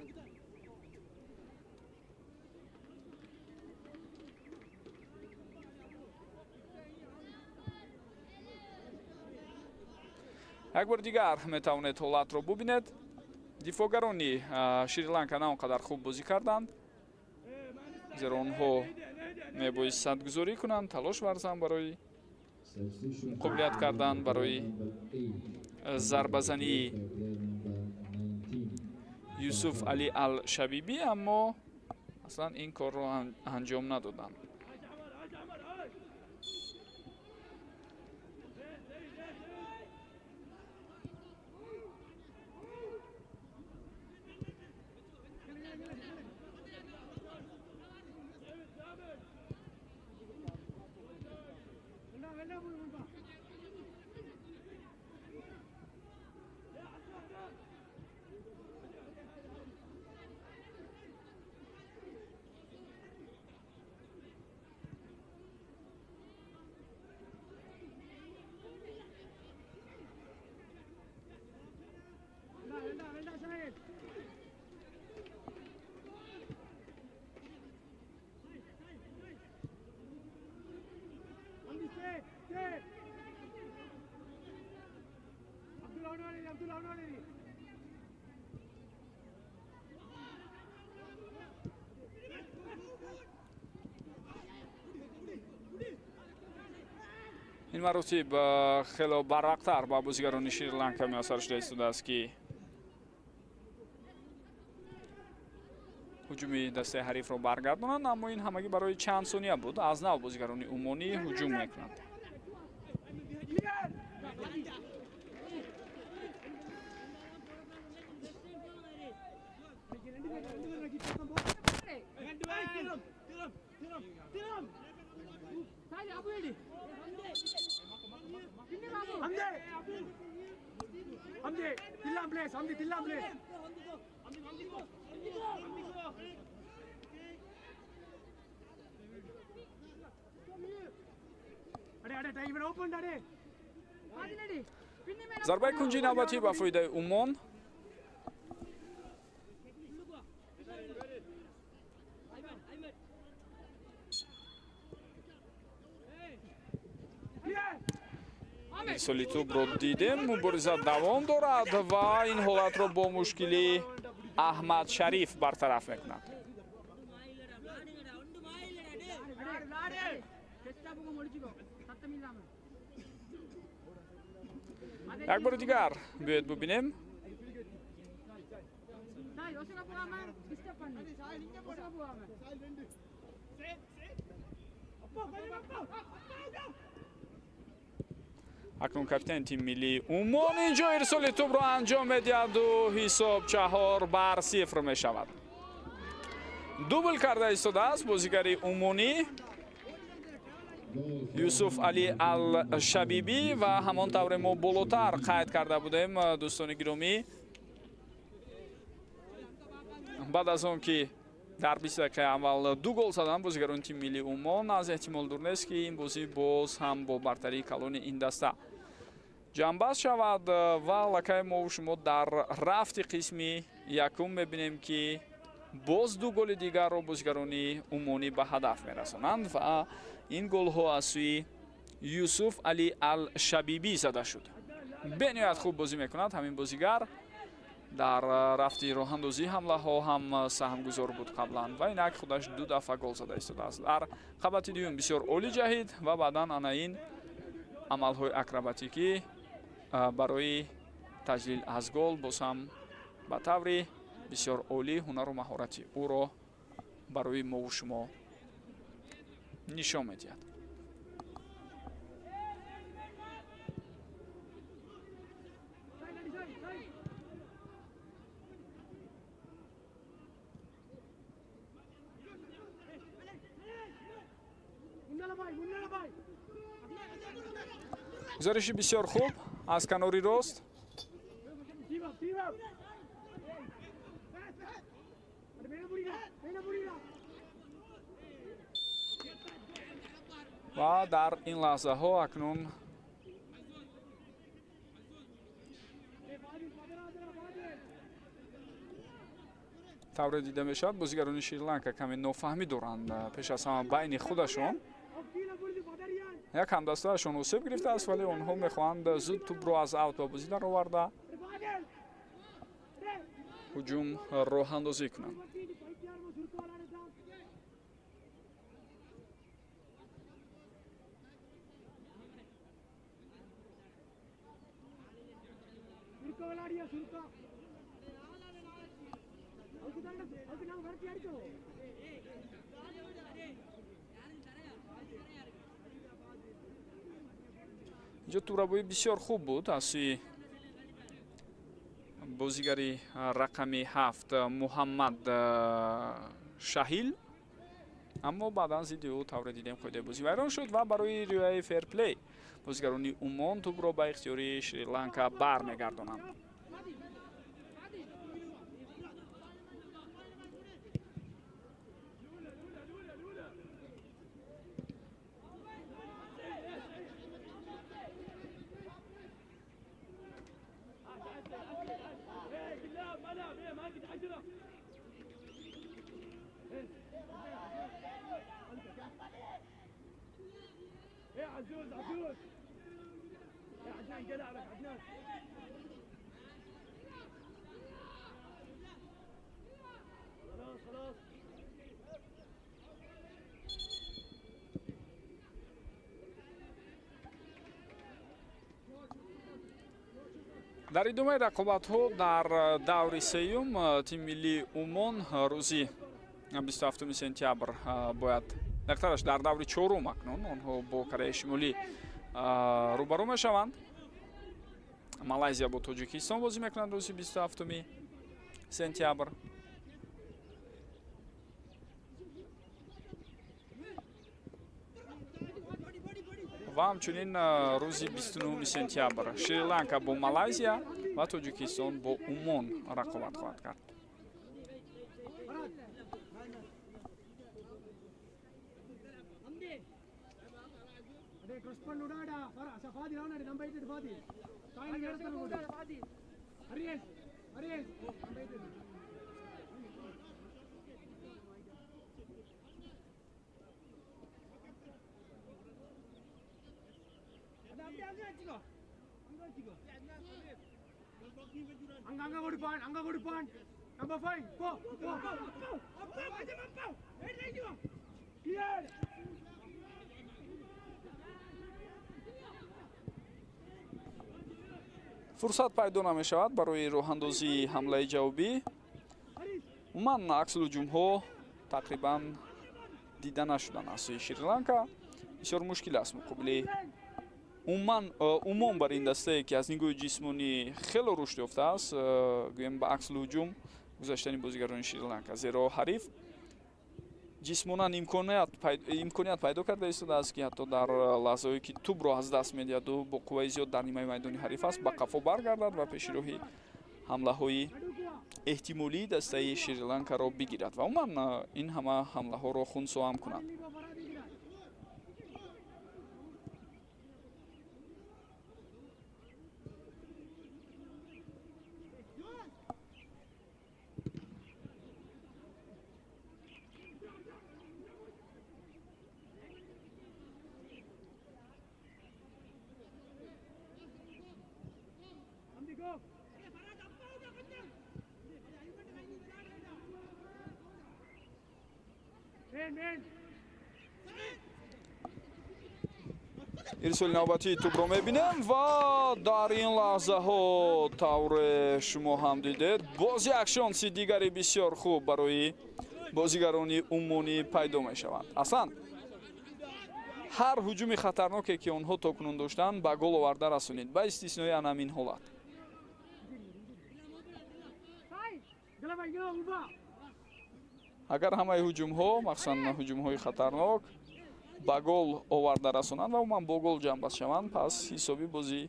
Як бори дигар метавонед ҳолатро бубинед. Дифоъгарони Шри-Ланка на он қадар хуб бозӣ карданд, зеро онҳо мебоист садгузорӣ кунанд, талош варзанд барои муқобилият кардан, барои зарбазании Юсуф Али Ал-Шабибӣ, аммо аслан ин корро анҷом надоданд. Ин маротиб хело барвақттар ба бозигарони Шри-Ланка муяссар шуда истодааст ки ҳуҷуми дастаи ҳарифро баргардонанд, аммо ин ҳамагӣ барои чанд сония буд. Аз нав бозигарони Умонӣ ҳуҷум мекунанд. Зарбаи кунҷи навбатӣ ба фоидаи Умон. Ирсоли тӯбро дидем, мубориза давом дорад ва ин ҳолатро бо мушкилӣ Аҳмад Шариф бартараф мекунад. Як бори дигар биёед бубинем. Акнун капитани тими миллии Умон инҷо ирсоли тӯбро анҷом медиҳаду ҳисоб 4-0 мешавад. Дубл карда истодааст бозигари умонӣ Юсуф Али Ал-Шабибӣ ва ҳамон тавре мо болотар қайд карда будем, дӯстони гиромӣ, баъд аз он ки дар 20 дақиқаи аввал 2 гол заданд бозигарони тими миллии Умон, аз эҳтимол дур нест ки ин бозӣ боз ҳам бо бартарии калони ин даста ҷамъбаст шавад ва аллакай мо шумо дар рафти қисми якум мебинем ки боз 2 голи дигарро бозигарони умонӣ ба ҳадаф мерасонанд ва ин голҳо аз сӯи Юсуф Али Ал-Шабибӣ зада шуд. Бениҳоят хуб бозӣ мекунад ҳамин бозигар. Дар рафти роҳандозии ҳамлаҳо ҳам саҳмгузор буд қаблан ва инак худаш 2 дафъа гол зада истодааст. Дар қабати дуюм бисёр олӣ ҷаҳид ва баъдан ана ин амалҳои акробатикӣ барои таҷлил аз гол боз ҳам ба таври бисёр олӣ ҳунару маҳорати ӯро барои мову шумо нишон медиҳад. Гузариши бисёр хуб аз канори рост. Ва дар ин лаҳзаҳо акнун тавре дида мешавад, бозигарони Шри-Ланка каме нофаҳмӣ доранд пеш аз ҳама байни худашон. Як ҳамдастаашон осеб гирифтааст, вале онҳо мехоҳанд зуд тӯбро аз аут ба бозӣ дароварда ҳуҷум роҳандозӣ кунанд. Инҷо тӯбрабоӣ бисёр хуб буд аз сӯи бозигари рақами 7 Муҳаммад Шаҳил, аммо баъдан зидди ӯ тавре дидем қоидаи бозӣ вайрон шуд ва барои риояи ферплей бозигарони Умон тӯбро ба ихтиёри Шри-Ланка бармегардонанд. Дар идомаи рақобатҳо дар даври сеюм тими миллии Умон рӯзи 27 сентябр бояд дақтараш дар даври чорум акнун онҳо бо Кореяи Шимолӣ рӯбарӯ мешаванд. Малайзия бо Тоҷикистон бозӣ мекунад рӯзи 27 сентябр. Ва ҳамчунин рӯзи 29 сентябр Шри-Ланка бо Малайзия ва Тоҷикистон бо Умон рақобат хоҳад кард. Фурсат пайдо намешавад барои роҳандозии ҳамлаи ҷавобӣ. Умуман аксулҳуҷумҳо тақрибан дида нашуданд аз сӯи Шри-Ланка. Бисёр мушкил аст муқобили умуман Умон бар ин дастае, ки аз нигоҳи ҷисмонӣ хело рушд ёфтааст, гӯем ба аксулҳуҷум гузаштани бозигарони Шри-Ланка, зеро ҳариф ҷисмонан имконият пайдо карда истодааст, ки ҳатто дар лаҳзаҳое ки тӯбро аз даст медиҳаду бо қувваи зиёд дар нимаи майдони ҳариф аст, ба қафо баргардад ва пеши роҳи ҳамлаҳои эҳтимолии дастаи Шри-Ланкаро бигирад ва умуман ин ҳама ҳамлаҳоро хунсоам кунад. Ирсоли навбатии тӯбро мебинем ва дар ин лаҳзаҳо тавре шумо ҳам дидед, боз як шонси дигари бисёр хуб барои бозигарони умумонӣ пайдо мешаванд. Аслан ҳар ҳуҷуми хатарноке, ки онҳо то кунун доштанд, ба гол оварда расонид, ба истиснои ан ҳамин ҳолат. Агар ҳамаи ҳуҷумҳо, махсусан ҳуҷумҳои хатарнок, ба гол оварда расонанд ва умуман бо гол ҷамъбаст шаванд, пас ҳисоби бозӣ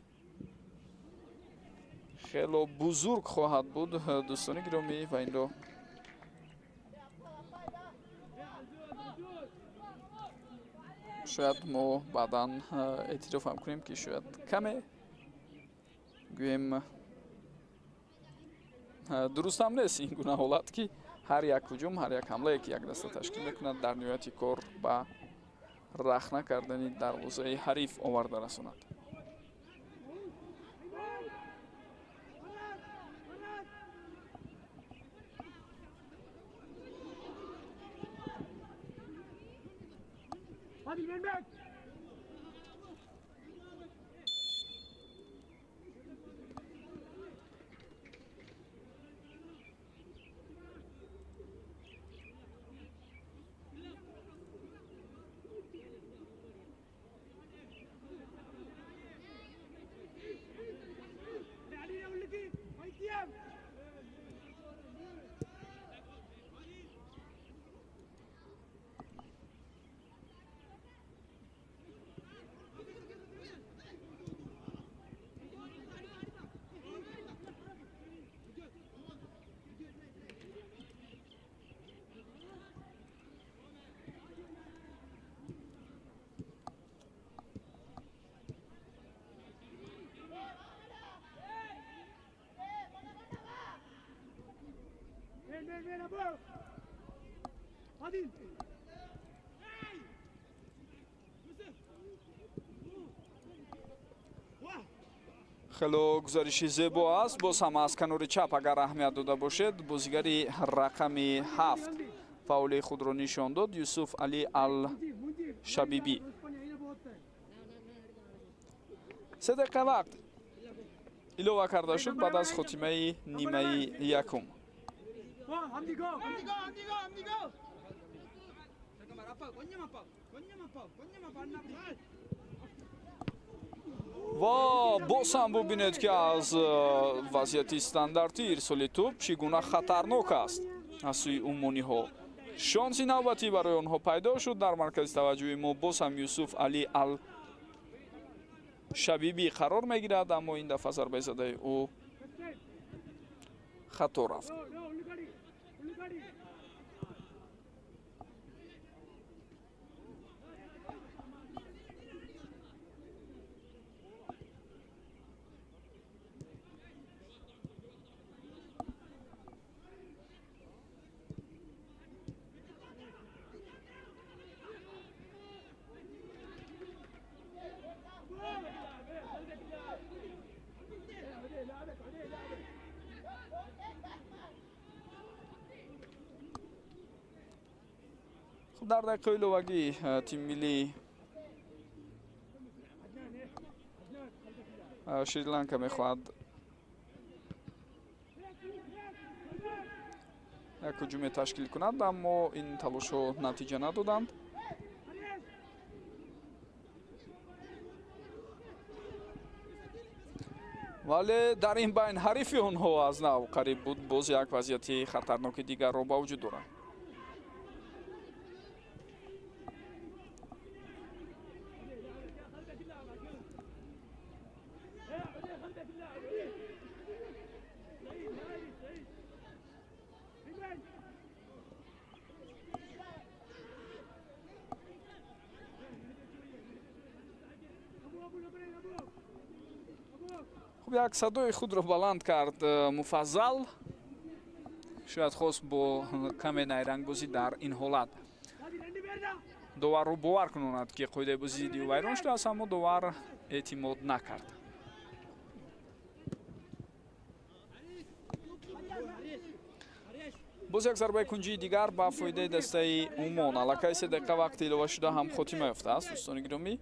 хело бузург хоҳад буд, дӯстони гиромӣ, ва инро шояд мо баъдан эътироф ҳам кунем, ки шояд каме гӯем дуруст ҳам нест ин гуна ҳолат, ки ҳар як ҳуҷум, ҳар як ҳамлае, ки як даста ташкил мекунад, дар ниҳояти кор ба рахна кардани дарвозаи ҳариф оварда расонад. Хело гузариши зебо аст. Боз ҳам аз канори чап агар аҳамият дода бошед, бозигари рақами 7 фаъолии худро нишон дод, Юсуф Али Ал-Шабибӣ. 3 дақиқа вақт илова карда шуд баъд аз хотимаи нимаи якум. Ва боз ҳам бубинед, ки аз вазъияти стандартӣ ирсоли тӯб чӣ гуна хатарнок аст аз сӯи умумониҳо. Шонси навбатӣ барои онҳо пайдо шуд. Дар маркази таваҷҷӯҳи мо боз ҳам Юсуф Али Ал-Шабибӣ қарор мегирад, аммо ин дафъа зарбаи задаи ӯ хато рафт. Хуб, дар дақиқаи иловагӣ тими миллии Шри-Ланка мехоҳад як ҳуҷуме ташкил кунад, аммо ин талошҳо натиҷа надоданд. Вале дар ин байн ҳарифи онҳо аз нав қариб буд боз як вазъияти хатарноки дигарро ба вуҷуд дорад. Хуб, як садои худро баланд кард Муфаззал, шояд хост бо каме найрангбозӣ дар ин ҳолат доварро бовар кунонад, ки қоидаи бозӣ зидди ӯ вайрон шудааст, аммо довар эътимод накард. Боз як зарбаи кунҷии дигар ба фоидаи дастаи Умон. Аллакай 3 дақиқа вақти илова шуда ҳам хотима ёфтааст, дӯстони гиромӣ.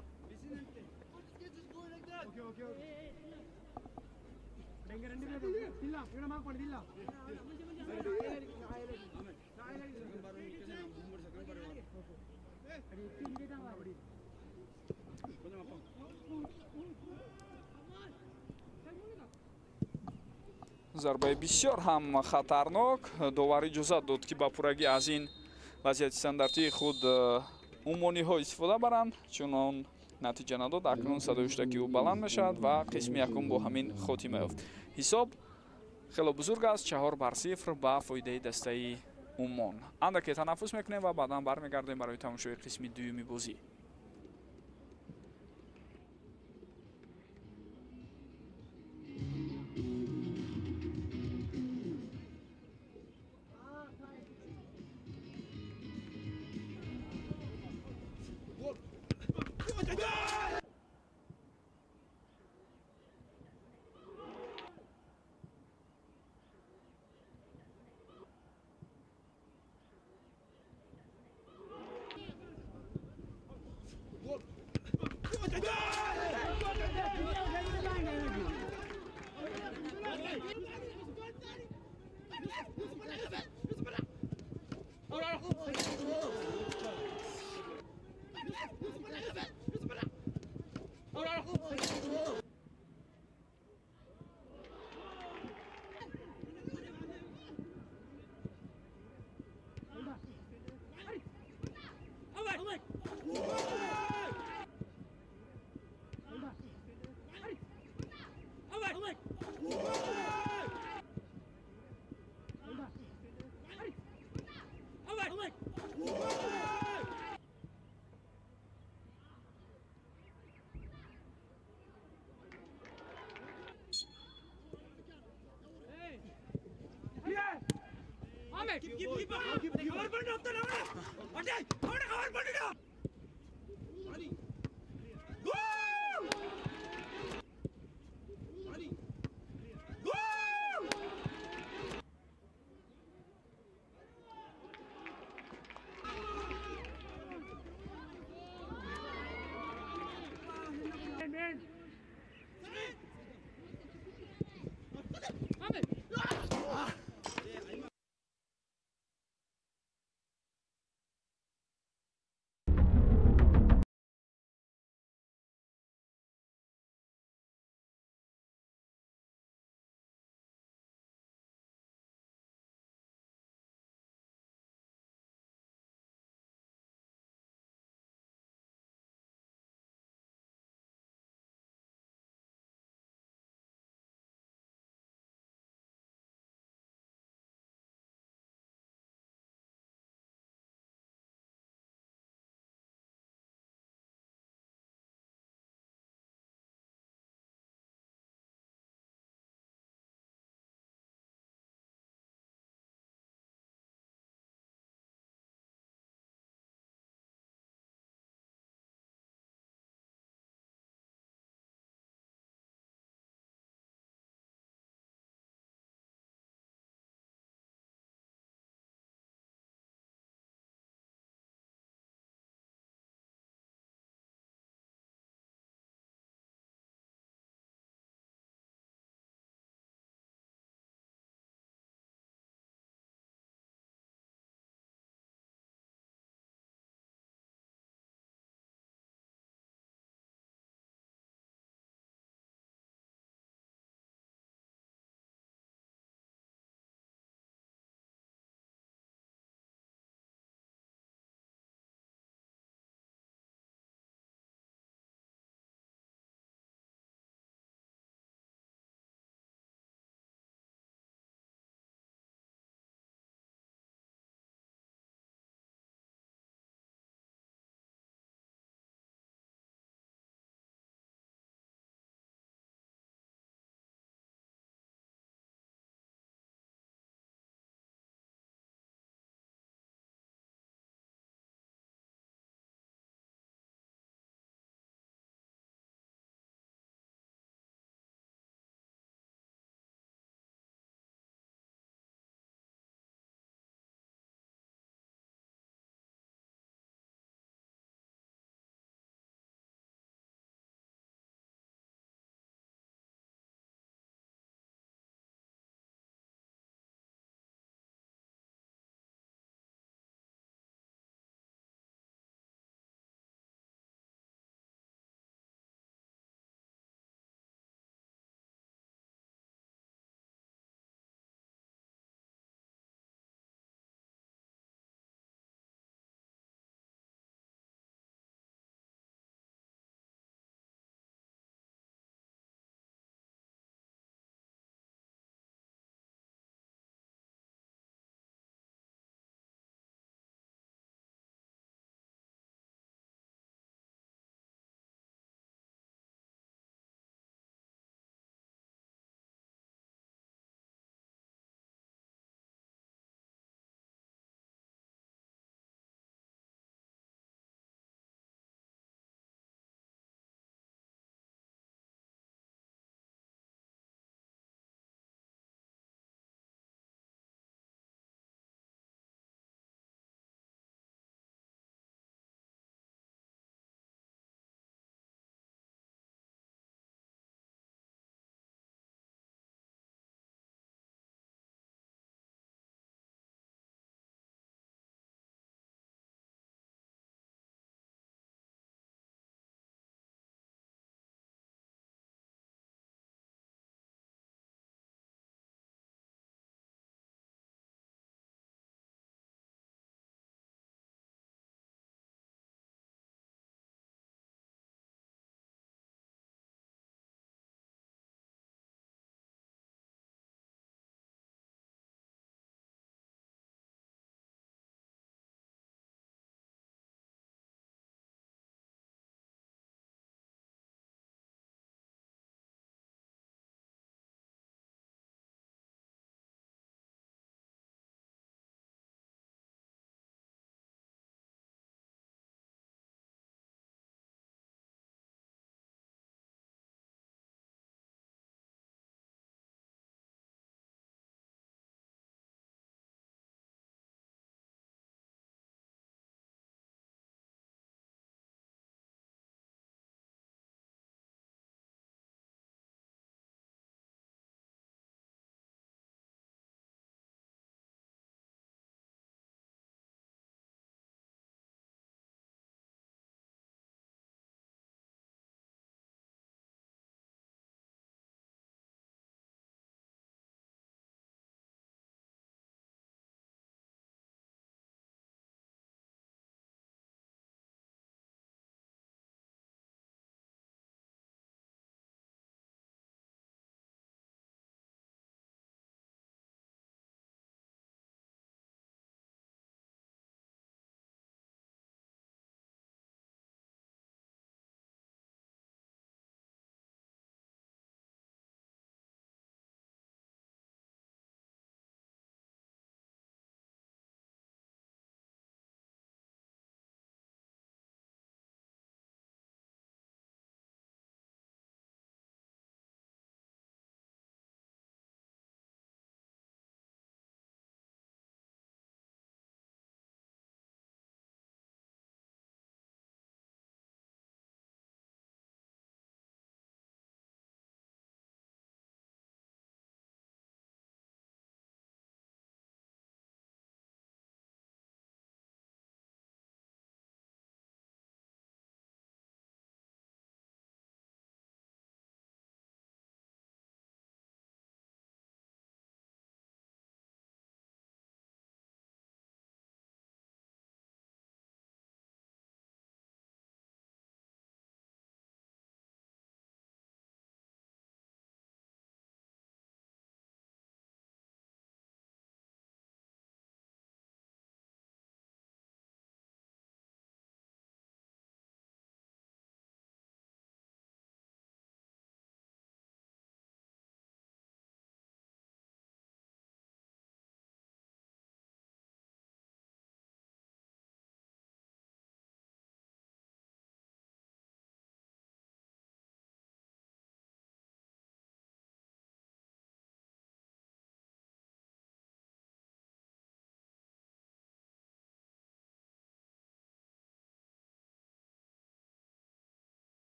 Зарбаи бисёр ҳам хатарнок. Довар иҷозат дод, ки ба пуррагӣ аз ин вазъияти стандартии худ умониҳо истифода баранд, чун он натиҷа надод. Акнун садои ҳуштаки ӯ баланд мешавад ва қисми якум бо ҳамин хотима ёфт. Ҳисоб хело бузург аст, 4-0 ба фоидаи дастаи Умон. Андаке танаффус мекунем ва баъдан бармегардем барои тамошои қисми дуюми бозӣ.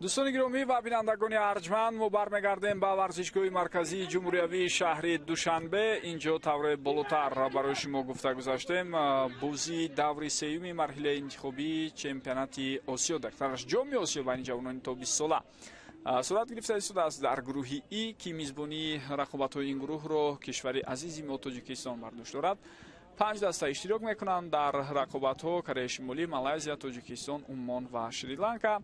Дӯстони гиромӣ ва бинандагони арҷманд, мо бармегардем ба варзишгоҳи марказии ҷумҳуриявии шаҳри Душанбе. Инҷо тавре болотар барои шумо гуфта гузаштем, бозии даври сеюми марҳилаи интихобии чемпионати Осиё, дақтараш Ҷоми Осиё байни ҷавонони то 20 сола сурат гирифта истодааст дар гурӯҳи И, ки мизбонии рақобатҳои ин гурӯҳро кишвари азизи мо Тоҷикистон бар дӯш дорад. 5 даста иштирок мекунанд дар рақобатҳо: Кореяи Шимолӣ, Малайзия, Тоҷикистон, Уммон ва Шри-Ланка.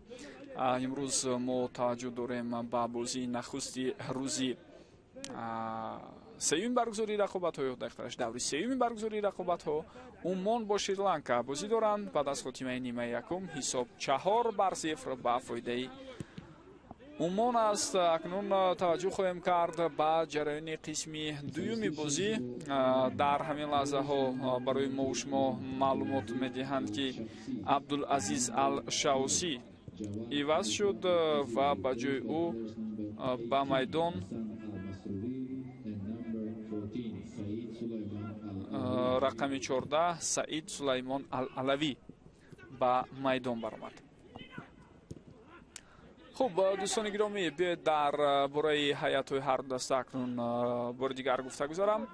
Имрӯз мо таваҷҷӯҳ дорем ба бозии нахусти рӯзи сеюми баргузории рақобатҳо, ё дақиқтараш даври сеюми баргузории рақобатҳо. Уммон бо Шри-Ланка бозӣ доранд. Баъд аз хотимаи нимаи якум ҳисоб 4-0 ба фоидаи Уммон аст. Акнун таваҷҷӯҳ хоҳем кард ба ҷараёни қисми дуюми бозӣ. Дар ҳамин лаҳзаҳо барои мо шумо маълумот медиҳанд, ки Абдулазиз Ал-Шаусӣ иваз шуд ва ба ҷои ӯ ба майдон рақами 14 Саид Сулаймон Ал-Алавӣ ба майдон баромад. Хуб, дӯстони гиромӣ, биёед дар бораи ҳайатҳои ҳар ду даста акнун бори дигар гуфта гузарам.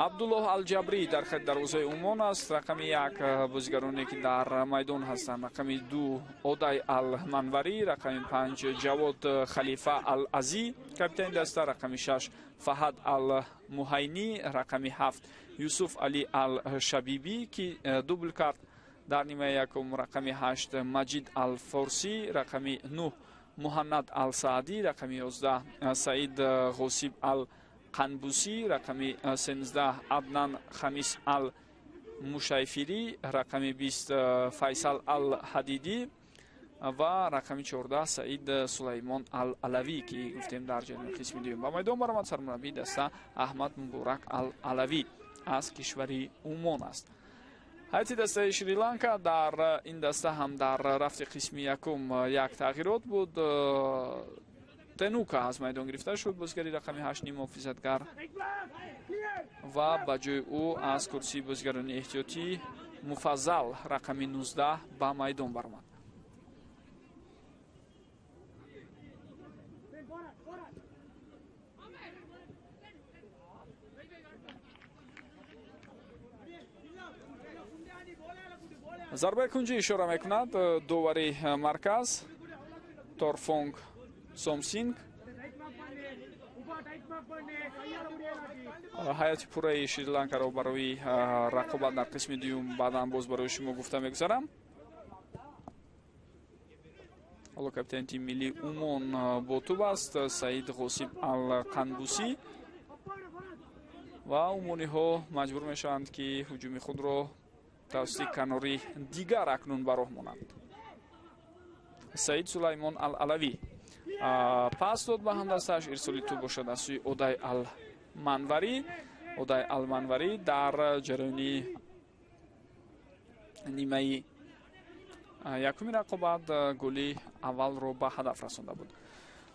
Абдуллоҳ Алҷабрӣ дар хати дарвозаи Уммон аст. Рақами 1 бозигароне ки дар майдон ҳастанд: рақами 2 Одай Алманварӣ, рақами 5 Ҷавод Халифа Алазӣ, капитани даста, рақами 6 Фаҳад Алмуҳайнӣ, рақами 7 Юсуф Али Алшабибӣ, ки дубл кард дар нимаи якум, рақами 8 Маҷид Алфорсӣ, рақами 9 Муҳаннад Алсаадӣ, рақами 11 Саид Ғосиб Алқанбусӣ, рақами 13 Аднан Хамис Алмушайфирӣ, рақами 20 Файсал Алҳадидӣ ва рақами 14 Саид Сулаймон Алалавӣ, ки гуфтем дар ҷараёни қисми дуюм ба майдон баромад. Сармураббии даста Аҳмад Муборак Алалавӣ аз кишвари Уммон аст. Ҳайати дастаи Шри-Ланка дар ин даста ҳам дар рафти қисми якум як тағйирот буд. Тенука аз майдон гирифта шуд, бозигари рақами 8 ниммуҳофизатгар, ва ба ҷои ӯ аз курсии бозигарони эҳтиётӣ Муфаззал рақами 19 ба майдон баромад. Зарбаи кунҷӣ ишора мекунад довари марказ Торфонг Сомсинг. Ҳайати пурраи Шри-Ланкаро барои рақобат дар қисми дуюм баъдан боз барои шумо гуфта мегузарам. Ҳоло капитани тими миллии Уммон бо туб аст Саид Ғосиб Алқанбусӣ, ва уммониҳо маҷбур мешаванд, ки ҳуҷуми худро тавассути канори дигар акнун ба роҳ монанд. Саид Сулаймон Алалавӣ пас дод ба ҳамдастааш, ирсоли тӯб бошад аз сӯи Одай Алманварӣ. Одай Алманварӣ дар ҷараёни нимаи якуми рақобат голи аввалро ба ҳадаф расонда буд.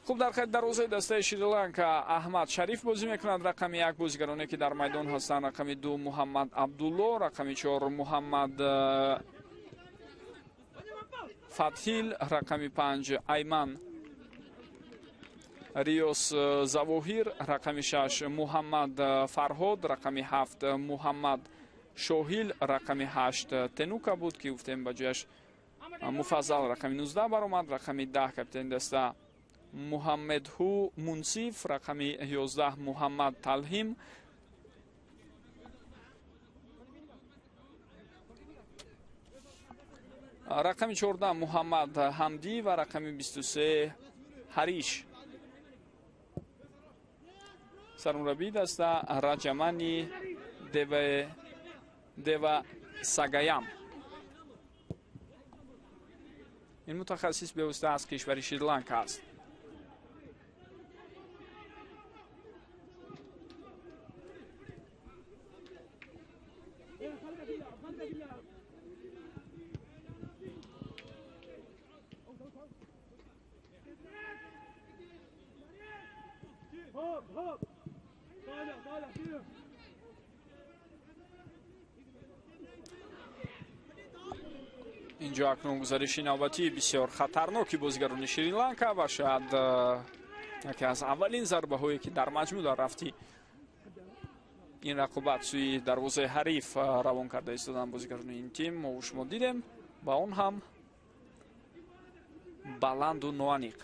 Хуб, дар хати дарвозаи дастаи Шри-Ланка Аҳмад Шариф бозӣ мекунад. Рақами 1 бозигароне ки дар майдон ҳастанд: рақами 2 Муҳаммад Абдулло, рақами 4 Муҳаммад Фатҳил, рақами 5 Айман Риёс Завоҳир, рақами 6 Муҳаммад Фарҳод, рақами 7 Муҳаммад Шоҳил, рақами 8 Тенука буд, ки гуфтем ба ҷояш Муфаззал рақами 19 баромад, рақами 10 капитани даста Муҳаммедҳу Мунсиф, рақами 11 Муҳаммад Талҳим, Рақами 14 Муҳаммад Ҳамдӣ ва рақами 23 Ҳариш. Сармураббии даста Раҷамани Дева Сагаям. Ин мутахассис бевосита аз кишвари Шри-Ланка аст. Инҷо акнун гузариши навбатии бисёр хатарноки бозигарони Шри-Ланка ва шояд яке аз аввалин зарбаҳое ки дар маҷмӯъ дар рафти ин рақобат сӯи дарвозаи ҳариф равон карда истоданд бозигарони ин тим мо шумо дидем ва он ҳам баланду ноаниқ.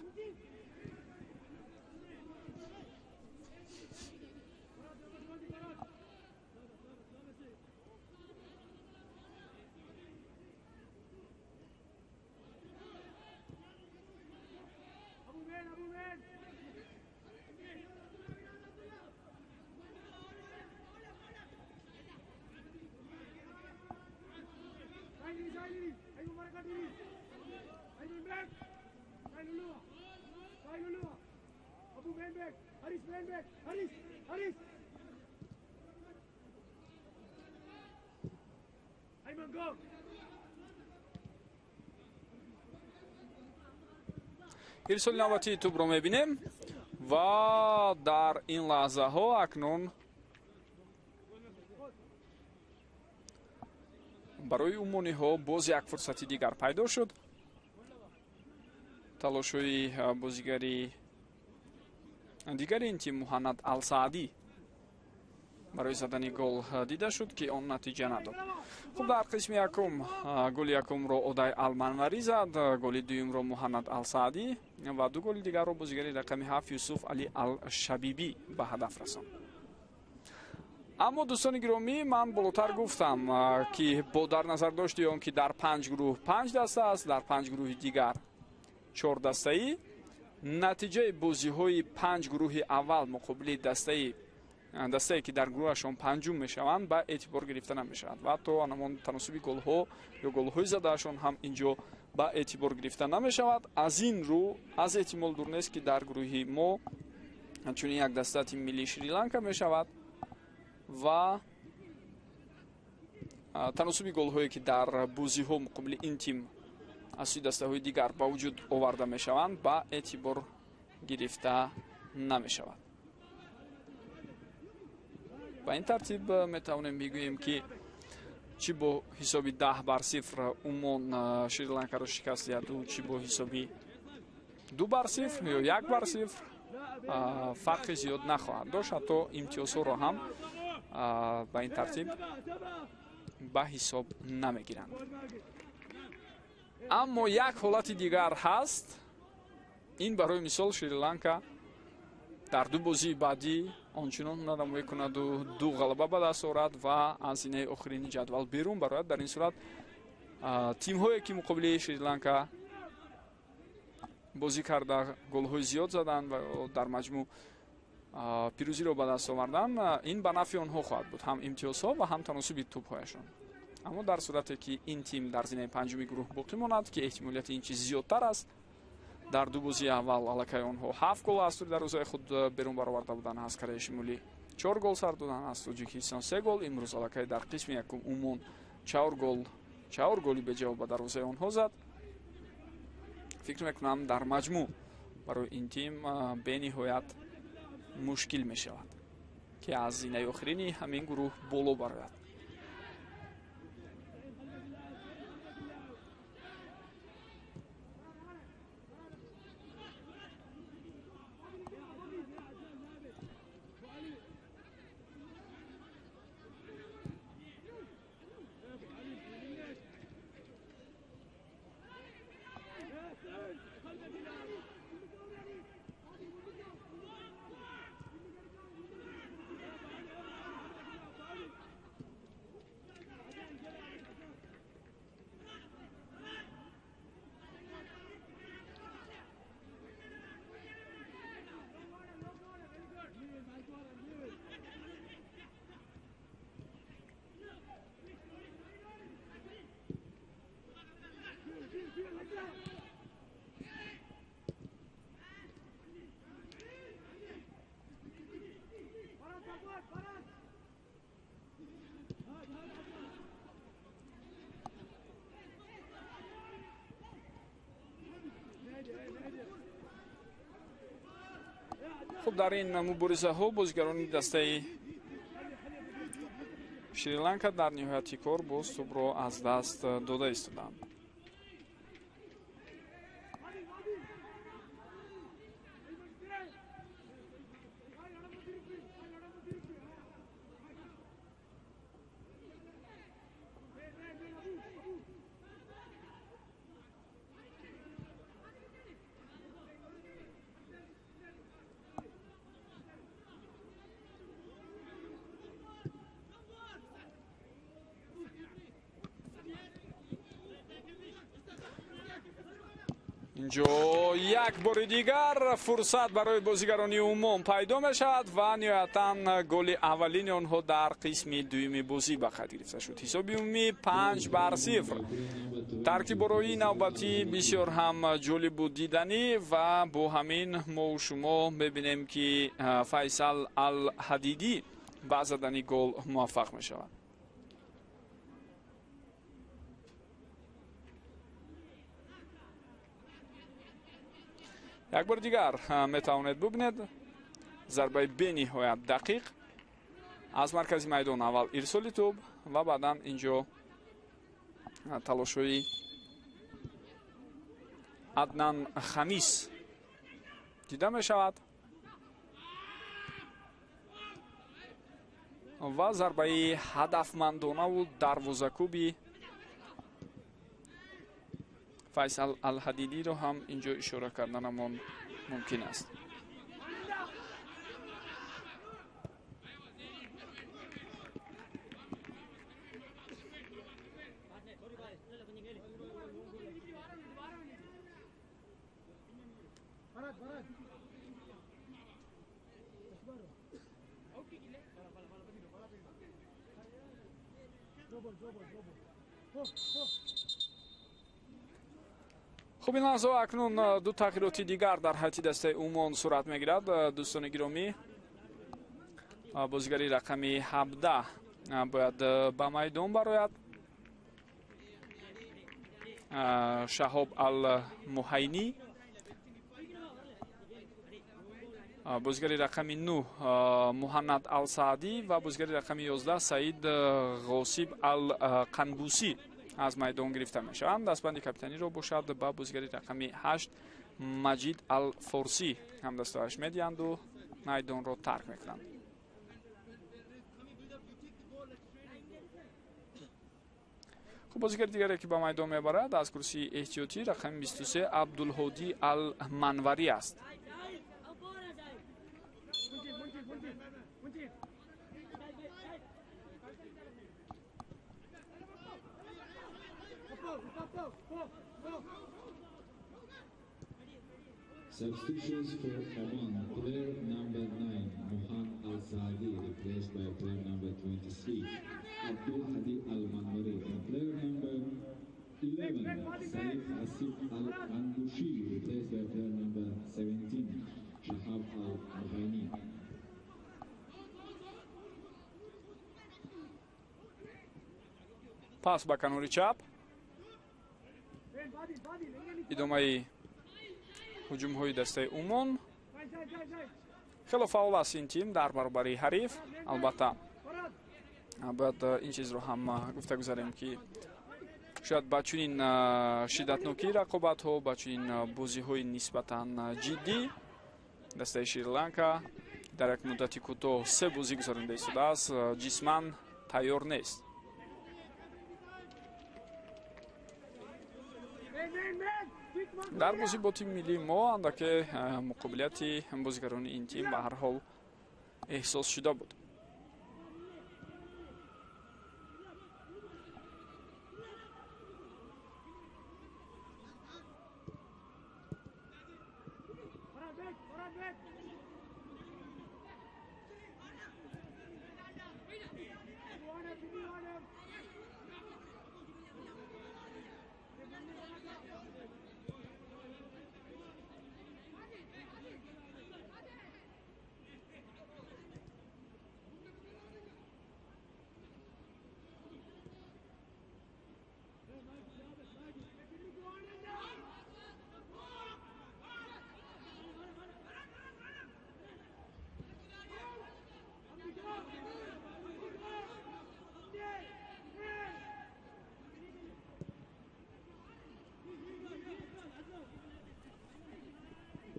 Ирсоли навбатии тӯбро мебинем ва дар ин лаҳзаҳо акнун барои умониҳо боз як фурсати дигар пайдо шуд. Талошҳои бозигари дигари ин тим Муҳаннад Алсаадӣ барои задани гол дида шуд, ки он натиҷа надод. Хуб, дар қисми якум голи якумро Одай Алманварӣ зад, голи дуюмро Муҳаннад Алсаадӣ ва ду голи дигарро бозигари рақами 7 Юсуф Али Алшабибӣ ба ҳадаф расонд. Аммо дӯстони гиромӣ, ман болотар гуфтам, ки бо дар назардошти он ки дар 5 гурӯҳ 5 даста аст, дар 5 гурӯҳи дигар 4 дастаӣ, натиҷаи бозиҳои 5 гурӯҳи аввал муқобили дастае ки дар гурӯҳашон панҷум мешаванд ба эътибор гирифта намешавад ва ҳатто анамон таносуби голҳо ё голҳои задаашон ҳам инҷо ба эътибор гирифта намешавад. Аз ин рӯ аз эҳтимол дур нест, ки дар гурӯҳи мо чунин як даста тими миллии Шри-Ланка мешавад ва таносуби голҳое ки дар бозиҳо муқобили ин тим аз сӯи дастаҳои дигар ба вуҷуд оварда мешаванд ба эътибор гирифта намешавад. Ба ин тартиб метавонем бигӯем, ки чӣ бо ҳисоби 10-0 Умон Шри-Ланкаро шикаст диҳаду чӣ бо ҳисоби 2-0 ё 1-0 фарқи зиёд нахоҳад дошт. Ҳатто имтиёзҳоро ҳам ба ин тартиб ба ҳисоб намегиранд. Аммо як ҳолати дигар ҳаст. Ин барои мисол Шри-Ланка дар ду бозии баъдӣ ончунон ҳунарнамоӣ кунаду ду ғалаба ба даст орад ва аз зинаи охирини ҷадвал берун барояд. Дар ин сурат тимҳое ки муқобили Шри-Ланка бозӣ карда голҳои зиёд заданд ва дар маҷмӯъ пирӯзиро ба даст оварданд, ин ба нафъи онҳо хоҳад буд, ҳам имтиёзҳо ва ҳам таносуби тӯбҳояшон. Аммо дар сурате ки ин тим дар зинаи панҷуми гурӯҳ боқӣ монад, ки эҳтимолияти ин чиз зиёдтар аст, дар ду бозии аввал аллакай онҳо 7 гол аз дарвозаи худ берун бароварда буданд, аз Кореяи Шимолӣ 4 гол сар доданд, аз Тоҷикистон 3 гол. Имрӯз аллакай дар қисми якум Умон 4 голи беҷавоб ба дарвозаи онҳо зад. Фикр мекунам дар маҷмӯъ барои ин тим бениҳоят мушкил мешавад, ки аз зинаи охирини ҳамин гурӯҳ боло барояд. Хуб, дар ин муборизаҳо бозигарони дастаи Шри-Ланка дар ниҳояти кор боз тӯбро аз даст дода истоданд. Инҷо як бори дигар фурсат барои бозигарони Умон пайдо мешавад ва ниҳоятан голи аввалини онҳо дар қисми дуюми бозӣ ба қайд гирифта шуд. Ҳисоби умумӣ 5-0. Таркиборои навбатӣ бисёр ҳам ҷолибу диданӣ ва бо ҳамин мо шумо мебинем, ки Файсал Ал-Ҳадидӣ ба задани гол муваффақ мешавад. Як бор дигар метавонед бубинед зарбаи бениҳоят дақиқ аз маркази майдон, аввал ирсоли тӯб ва баъдан инҷо талошҳои Аднан Хамис дида мешавад ва зарбаи ҳадафмандонаву дарвозакӯби Файсал Ал-Ҳадидиро ҳам инҷо ишора карданамон мумкин аст. Хуб, ин лаҳзаҳо акнун ду тағйироти дигар дар ҳайати дастаи Умон сурат мегирад. Дӯстони гиромӣ, бозигари рақами 17 бояд ба майдон барояд. Шаҳоб Ал-Муҳайнӣ, бозигари рақами 9 Муҳаннад Ал-Саадӣ ва бозигари рақами 11 Саид Ғосиб Ал-Қанбусӣ аз майдон гирифта мешаванд. Дастбанди капитаниро бошад ба бозигари рақами 8 Маҷид Ал-Форсӣ ҳамдастояш медиҳанду майдонро тарк мекунанд. Хуб, бозигари дигаре, ки ба майдон мебарад, аз курсии эҳтиётӣ рақами 23 Абдулҳодӣ Ал-Манварӣ аст. Substitutions for Oman: player number 9 Mohan Al-Saadi replaced by player number 23 Abdul Hadi Al-Manwari, and player number 11 Saif Asif Al-Angushi replaced by player number 17 Shahab Al-Muhaini. Пас ба канори чап, идомаи ҳуҷумҳои дастаи Умон. Хело фаъол аст ин тим дар баробари ҳариф. Албатта, бояд ин чизро ҳам гуфта гузарем, ки шояд ба чунин шиддатнокии рақобатҳо, ба чунин бозиҳои нисбатан ҷиддӣ дастаи Шри-Ланка дар як муддати кӯтоҳ се бозӣ гузаронида истодааст, ҷисман тайёр нест. Дар бозӣ бо тими миллии мо андаке муқобилияти бозигарони ин тим ба ҳар ҳол эҳсос шуда буд.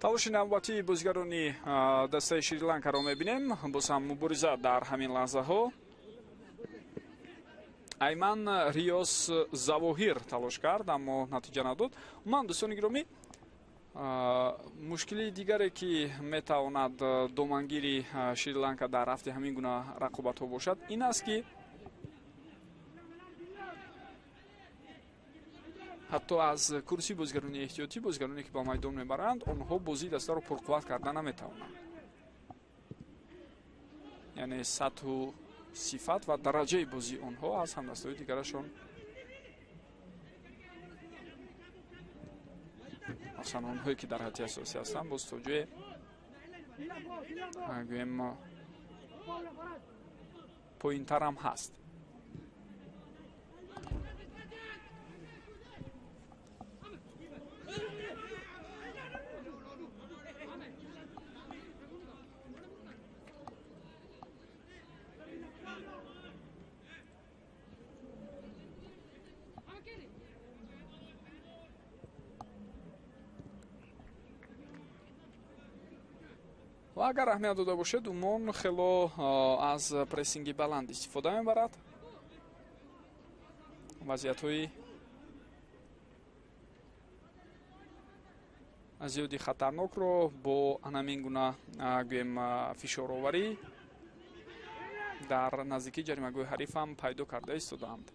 Талоши навбатии бозигарони дастаи Шри-Ланкаро мебинем. Боз ҳам мубориза дар ҳамин лаҳзаҳо. Айман Риёс Завоҳир талош кард, аммо натиҷа надод. Умуман, дӯстони гиромӣ, мушкили дигаре ки метавонад домангири Шри-Ланка дар рафти ҳамин гуна рақобатҳо бошад, ин аст ки ҳатто аз курсии бозигарони эҳтиётӣ, бозигароне ки ба майдон мебаранд, онҳо бозии дастаро пурқувват карда наметавонанд. Яъне сатҳу сифат ва дараҷаи бозии онҳо аз ҳамдастаҳои дигарашон, махсусан онҳое ки дар ҳайати асосӣ ҳастанд, боз то ҷое гӯем поинтарам ҳаст. Ва агар аҳамият дода бошед, Умон хело аз прессинги баланд истифода мебарад. Вазъиятҳои зиёди хатарнокро бо ҳамин гуна гӯем фишороварӣ дар наздикии ҷаримагоҳи ҳариф ҳам пайдо карда истодаанд.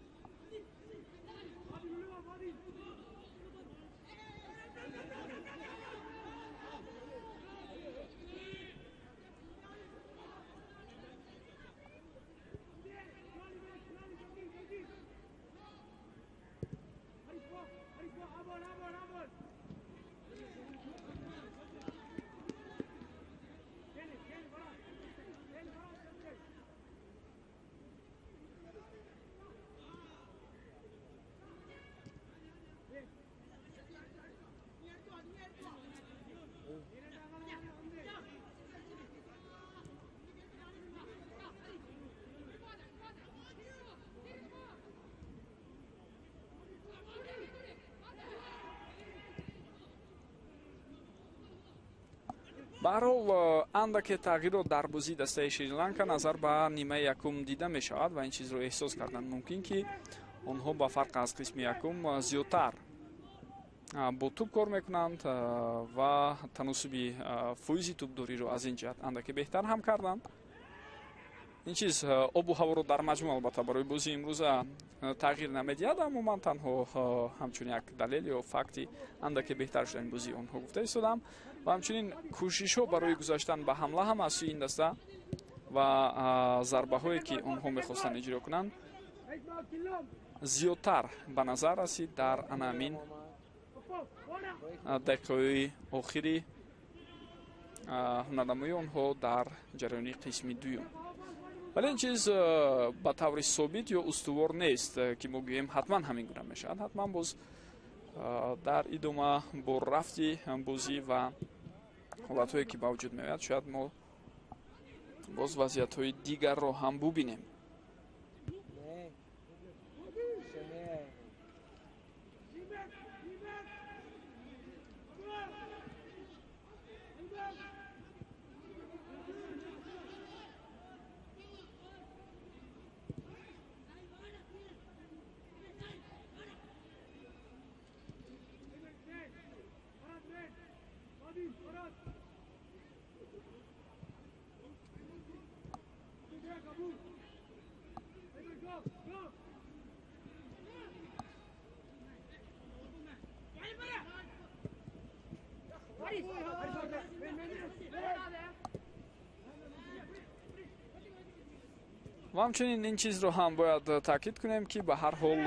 Ба ҳар ҳол, андаке тағйирот дар бозии дастаи Шри-Ланка назар ба нимаи якум дида мешавад ва ин чизро эҳсос кардан мумкин, ки онҳо ба фарқ аз қисми якум зиёдтар бо тӯб кор мекунанд ва таносуби фоизи тӯбдориро аз ин ҷиҳат андаке беҳтар ҳам карданд. Ин чиз обу ҳаворо дар маҷмӯъ албатта барои бозии имрӯза тағйир намедиҳад, аммо ман танҳо ҳамчун як далел ё факти андаке беҳтар шудани бозии онҳо гуфта истодам. Ва ҳамчунин кӯшишҳо барои гузаштан ба ҳамла ҳам аз сӯи ин даста ва зарбаҳое ки онҳо мехостанд иҷро кунанд зиёдтар ба назар расид дар анаамин дақиқаҳои охири ҳунарнамоии онҳо дар ҷараёни қисми дуюм. Вале ин чиз ба таври собит ё устувор нест, ки мо гӯем ҳатман ҳамин гуна мешавад. Ҳатман боз дар идома бо рафти бозӣ ва ҳолатҳое ки ба вуҷуд меояд, шояд мо боз вазъиятҳои дигарро ҳам бубинем. Ва ҳамчунин ин чизро ҳам бояд таъкид кунем, ки ба ҳар ҳол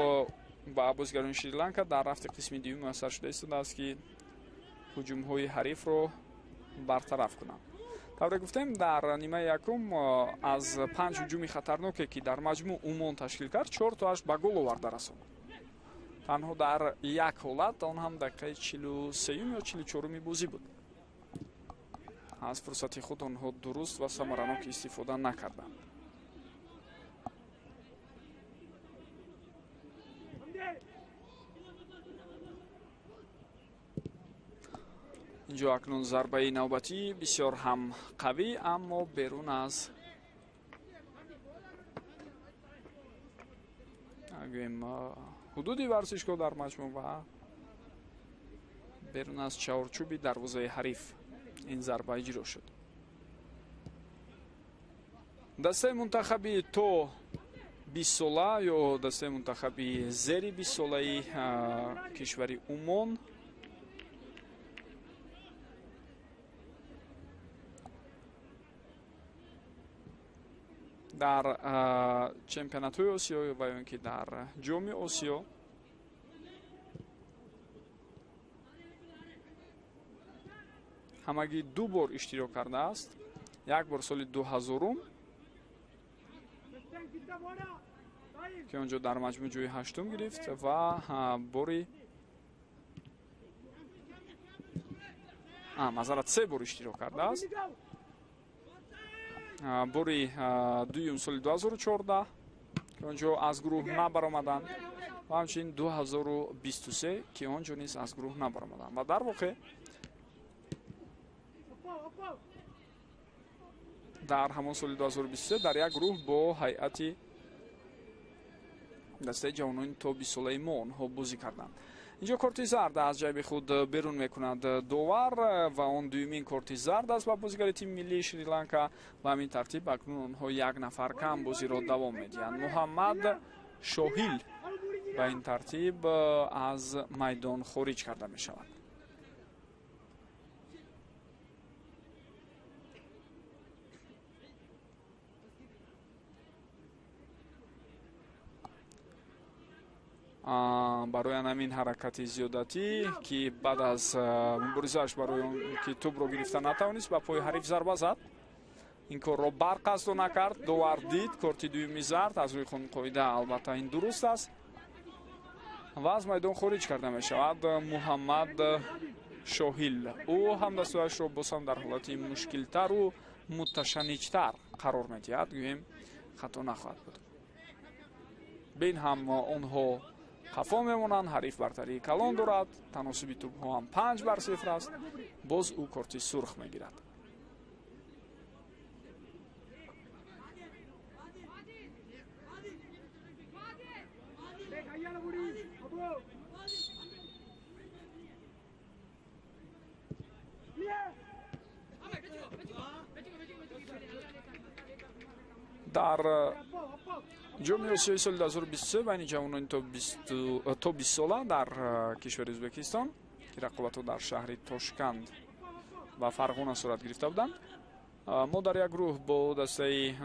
ба бозигарони Шри-Ланка дар рафти қисми дуюм муяссар шуда истодааст, ки ҳуҷумҳои ҳарифро бартараф кунанд. Тавре гуфтем, дар нимаи якум аз 5 ҳуҷуми хатарноке ки дар маҷмӯъ Умон ташкил кард, 4 тоаш ба гол оварда расонд. Танҳо дар як ҳолат, он ҳам дақиқаи 43-юм ё 44-уми бозӣ буд, аз фурсати худ онҳо дуруст ва самаранок истифода накарданд. Инҷо Инҷо акнун зарбаи навбатӣ бисёр ҳам қавӣ, аммо берун аз гӯем ҳудуди варзишгоҳ дар маҷмӯъ ва берун аз чаҳорчӯби дарвозаи ҳариф ин зарба иҷро шуд. Дастаи мунтахаби то 20 сола ё дастаи мунтахаби зери 20 солаи кишвари Умон дар чемпионатҳои Осиё ва ё ин ки дар ҷоми Осиё ҳамагӣ 2 бор иштирок кардааст. Як бор соли 2000, ки он ҷо дар маҷмӯъ ҷои 8-ум гирифт, ва бори мазарат 3 бор иштирок кардааст. Бори дуюм соли 2014, ки он ҷо аз гурӯҳ набаромаданд, ва ҳамчунин 2023, ки он ҷо низ аз гурӯҳ набаромаданд. Ва дар воқеъ дар ҳамон соли 2023 дар як гурӯҳ бо ҳайати дастаи ҷавонони то 20 солаи мо онҳо бозӣ карданд. Инҷо корти зард аз ҷайби худ берун мекунад довар, ва он дуюмин корти зард аст ба бозигари тими миллии Шри-Ланка. Ва ҳамин тартиб акнун онҳо як нафар кам бозиро давом медиҳанд. Муҳаммад Шоҳил ба ин тартиб аз майдон хориҷ карда мешавад. Барои ҳамин ҳаракати зиёдатӣ, ки баъд аз муборизааш барои он ки тӯбро гирифта натавонист, ба пои ҳариф зарба зад. Ин корро барқасдо накард. Довар дид корти дуюми зард аз рӯи қонунқоида, албатта ин дуруст аст, ва аз майдон хориҷ карда мешавад Муҳаммад Шоҳил. Ӯ ҳамдастуяшро боз ҳам дар ҳолати мушкилтару муташанниҷтар қарор медиҳад, гӯем хато нахоҳад буд. Бин ҳам онҳо қафо мемонанд, ҳариф бартарии калон дорад, таносуби тӯбҳо ҳам 5-0 аст. Боз ӯ корти сурх мегирад. Дар ҷоми Осиёи соли 2023 байни ҷавонони то 20 сола дар кишвари Ӯзбекистон, ки рақобатҳо дар шаҳри Тошканд ва Фарғона сурат гирифта буданд, мо дар як гурӯҳ бо дастаи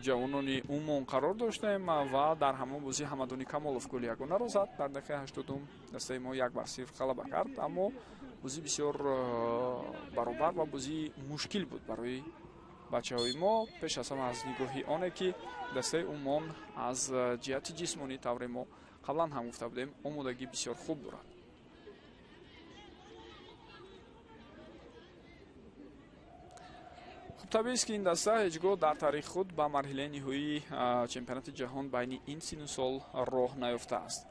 ҷавонони Умон қарор доштем ва дар ҳамон бозӣ Ҳамадони Камолов голи ягонаро зад. Дар дақиқаи 80 дастаи мо 1-0 ғалаба кард, аммо бозӣ бисёр баробар ва бозии мушкил буд барои бачаҳои мо, пеш аз ҳама аз нигоҳи оне ки дастаи Умон аз ҷиҳати ҷисмонӣ, тавре мо қаблан ҳам гуфта будем, омодагӣ бисёр хуб дорад. Хуб, табиист ки ин даста ҳеҷ гоҳ дар таърихи худ ба марҳилаи ниҳоии чемпионати ҷаҳон байни ин сину сол роҳ наёфтааст.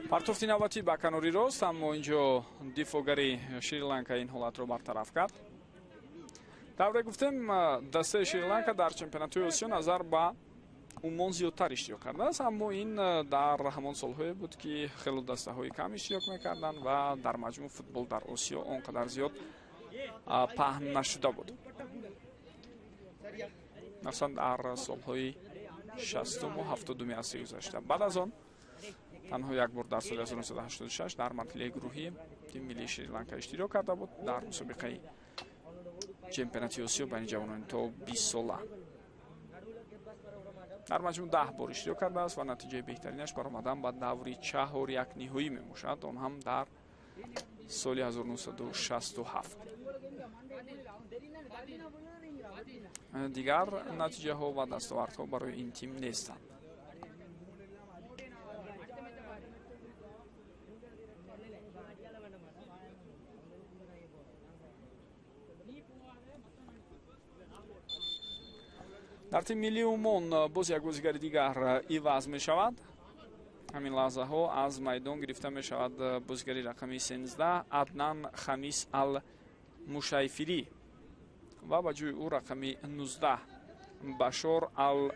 Партофти навбатӣ ба канори рост, аммо инҷо дифоъгари Шри-Ланка ин ҳолатро бартараф кард. Тавре гуфтем, дастаи Шри-Ланка дар чемпионатҳои Осиё назар ба Умон зиёдтар иштирок кардааст, аммо ин дар ҳамон солҳое буд, ки хело дастаҳои кам иштирок мекарданд ва дар маҷмӯъ футбол дар Осиё он қадар зиёд паҳн нашуда буд. Масалан, дар солҳои 60-уму 70-уми асри гузашта. Баъд аз он Танҳо як бор дар соли 1986 дар марҳилаи гурӯҳӣ тими миллии Шри-Ланка иштирок карда буд дар мусобиқаи чемпионати Осиё байни ҷавонони то 20 сола. Дар маҷмӯъ 10 бор иштирок кардааст ва натиҷаи беҳтаринаш баромадан ба даври 4-1 ниҳоӣ мебошад, он ҳам дар соли 1967. Дигар натиҷаҳо ва дастовардҳо барои ин тим нестанд. Дар тими миллии Умон боз як бозигари дигар иваз мешавад. Ҳамин лаҳзаҳо аз майдон гирифта мешавад бозигари рақами 13 Аднан Хамис Ал Мушайфирӣ ва ба ҷои ӯ рақами 19 Башор Ал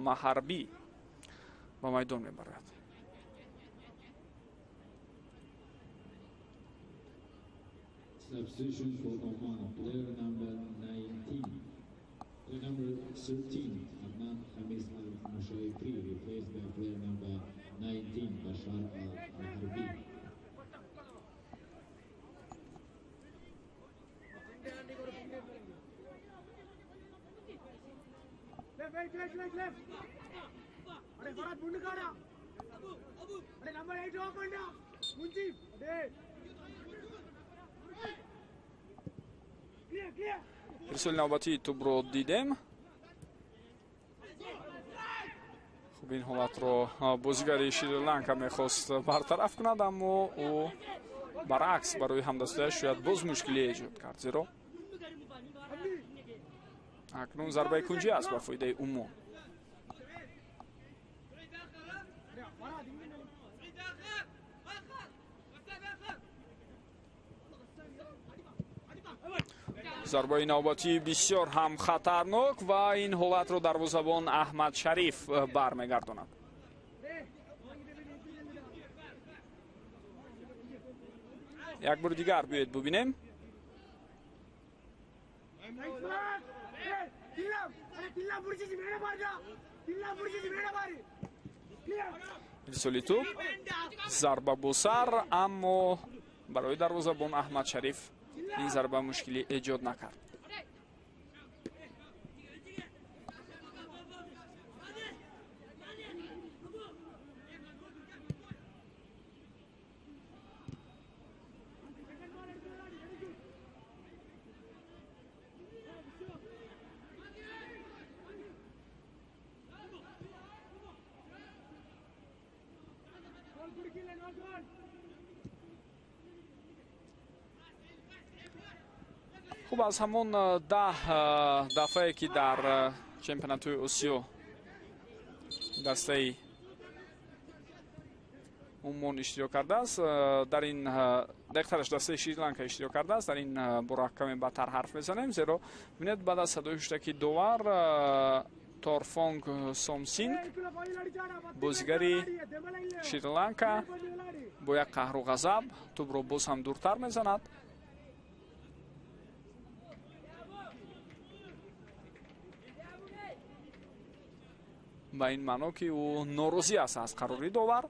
Маҳарбӣ ба майдон мебарад. Substitution for Oman, player number 19. Player number 13, Adnan Khamis Al-Mushayfri, replaced by player number 19, Bashar Al-Maharbi. Left, left, left, left. Arey Farad bundu kada. Arey number 8 off anda. Munjib. Arey. Clear, clear. Ирсоли навбатии тӯбро дидем. Хуб, ин ҳолатро бозигари Шри-Ланка мехост бартараф кунад, аммо ӯ баръакс барои ҳамдастояш шояд боз мушкилие эҷод кард, зеро акнун зарбаи кунҷӣ аст ба фоидаи Умон. Зарбаи навбатӣ бисёр ҳам хатарнок ва ин ҳолатро дарвозабон Аҳмад Шариф бармегардонад. Як бори дигар биёед бубинем. Ирсоли тӯб, зарба бо сар, аммо барои дарвозабон Аҳмад Шариф ин зарба мушкилӣ эҷод накард. Хуб, аз ҳамон 10 дафъае ки дар чемпионатҳои Осиё дастаи Умон иштирок кардааст, дар ин дақиқтараш дастаи Шри-Ланка иштирок кардааст, дар ин бора каме бадтар ҳарф мезанем, зеро бинед баъд аз садои ҳуштаки довар Торфонг Сомсинг, бозигари Шри-Ланка, бо як қаҳру ғазаб тӯбро боз ҳам дуртар мезанад. Ба ин маъно ки ӯ норозӣ аст аз қарори довар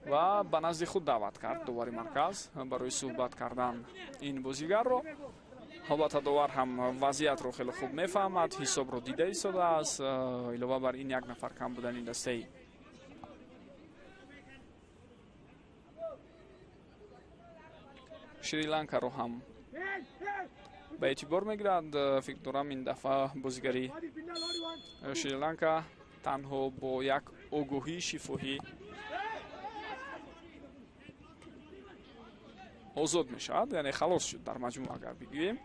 ва ба назди худ даъват кард довари марказ барои суҳбат кардан ин бозигарро. Албатта довар ҳам вазъиятро хеле хуб мефаҳмад, ҳисобро дида истодааст. Илова бар ин як нафар кам будани дастаи Шри-Ланкаро ҳам ба эътибор мегирад. Фикр дорам ин дафъа бозигари Шри-Ланка танҳо бо як огоҳии шифоҳӣ озод мешавад, яъне халос шуд дар маҷмӯъ агар бигӯем.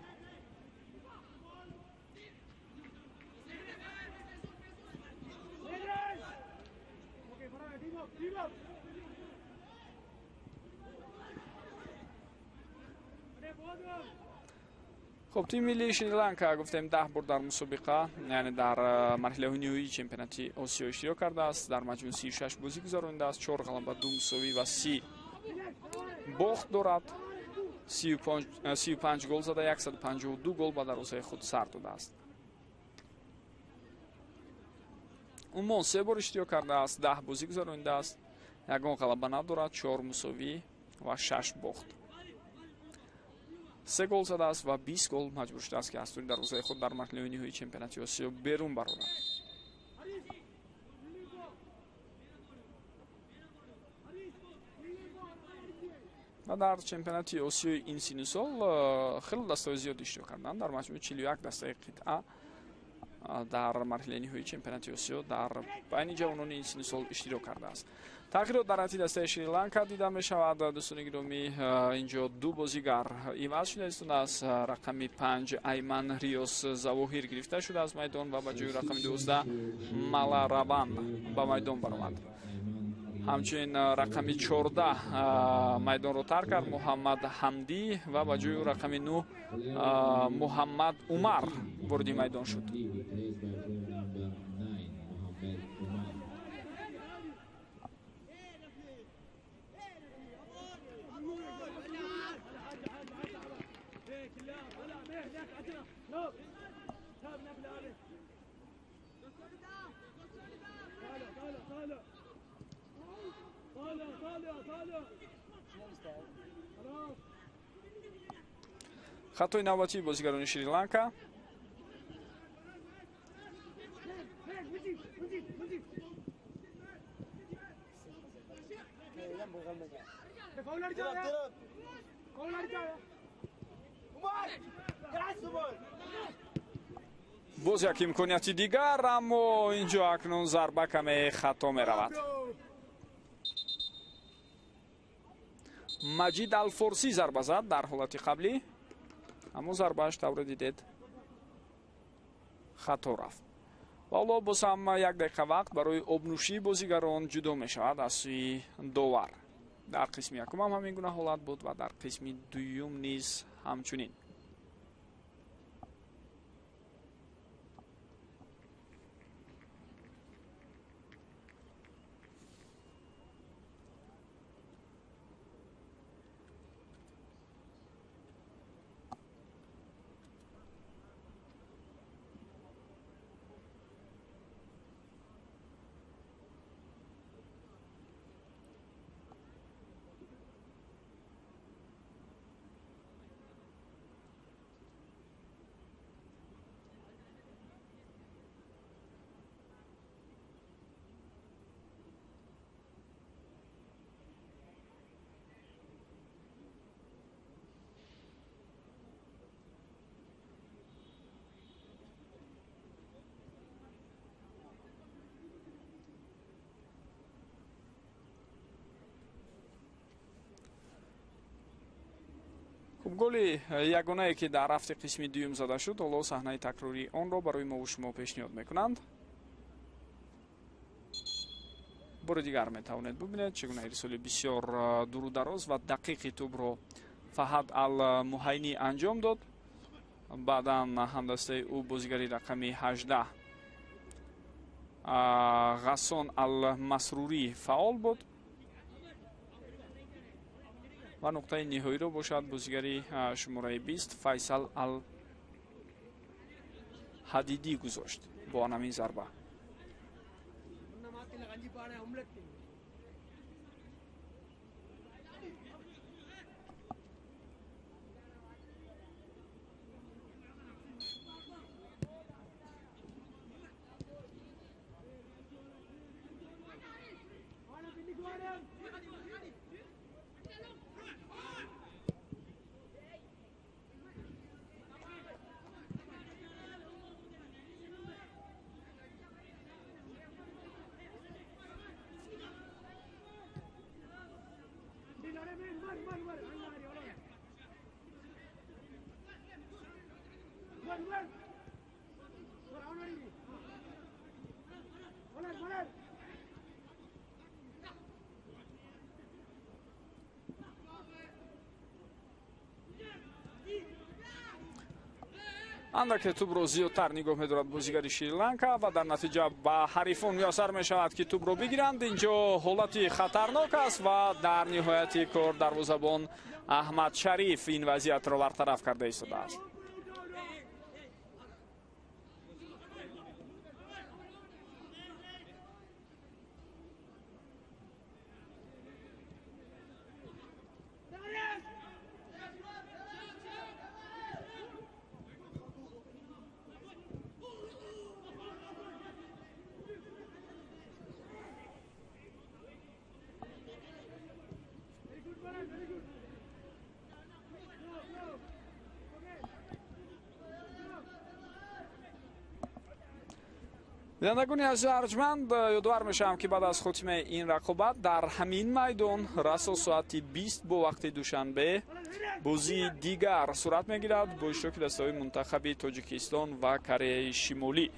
Хуб, тими миллии Шри-Ланка гуфтем 10 бор дар мусобиқа, яъне дар марҳилаҳои ниҳоии чемпионати Осиё иштирок кардааст. Дар маҷмӯъ 36 бозӣ гузаронидааст, 4 ғалаба, 2 мусовӣ ва 30 бохт дорад. 35 гол зада, 152 гол ба дарвозаи худ сар додааст. Умон 3 бор иштирок кардааст, 10 бозӣ гузаронидааст, Ягон ғалаба надорад, 4 мусовӣ ва 6 бохт. 3 гол задааст ва 20 гол маҷбур шудааст, ки аз тури дарвозаи худ дар марҳилаи ниҳоии чемпионати Осиё берун барорад. Ва дар чемпионати Осиёи ин синну сол хеле дастаҳои зиёд иштирок карданд. Дар маҷмӯъ 41 дастаи қитъа дар марҳилаи ниҳоии чемпионати Осиё дар байни ҷавонони ин синну сол иштирок кардааст. Тағйирот дар ҳайати дастаи Шри-Ланка дида мешавад. Дӯстони гиромӣ, инҷо ду бозигар иваз шуда истодааст. Рақами 5 Айман Риёс Завоҳир гирифта шуда аз майдон ва ба ҷои рақами 12 Мала Раван ба майдон баромад. Ҳамчунин рақами 14 майдонро тарк кард Муҳаммад Ҳамдӣ ва ба ҷои рақами 9 Муҳаммад Умар вориди майдон шуд. Хатои навбатии бозигарони Шри-Ланка. Боз як имконияти дигар, аммо инҷо акнун зарба каме хато меравад. Маҷид Алфорсӣ зарба зад дар ҳолати қаблӣ, аммо зарбааш тавре дидед хато рафт. Ва ҳоло боз ҳам як дақиқа вақт барои обнӯшии бозигарон ҷудо мешавад аз сӯи довар. Дар қисми якум ҳам ҳамин гуна ҳолат буд ва дар қисми дуюм низ ҳамчунин. Хуб, голи ягонае ки дар рафти қисми дуюм зада шуд, ҳоло саҳнаи такрории онро барои мову шумо пешниҳод мекунанд. Бори дигар метавонед бубинед чӣ гуна ирсоли бисёр дуру дароз ва дақиқи тӯбро Фаҳад Ал-Муҳайнӣ анҷом дод. Баъдан ҳамдастаи ӯ бозигари рақами 18 Ғассон Ал-Масрурӣ фаъол буд ва нуқтаи ниҳоиро бошад бозигари шумораи 20 Файсал Ал-Ҳадидӣ гузошт бо ҳамин зарба. Андаке тӯбро зиёдтар нигоҳ медорад бозигари Шри-Ланка ва дар натиҷа ба ҳарифон муяссар мешавад, ки тӯбро бигиранд. Инҷо ҳолати хатарнок аст ва дар ниҳояти кор дарвозабон Аҳмад Шариф ин вазъиятро бартараф карда истодааст. Бинандагони азиз арҷманд, ёдовар мешавам, ки баъд аз хотимаи ин рақобат дар ҳамин майдон расо соати 20 бо вақти Душанбе бозии дигар сурат мегирад бо иштироки дастаҳои мунтахаби Тоҷикистон ва Кореяи Шимолӣ.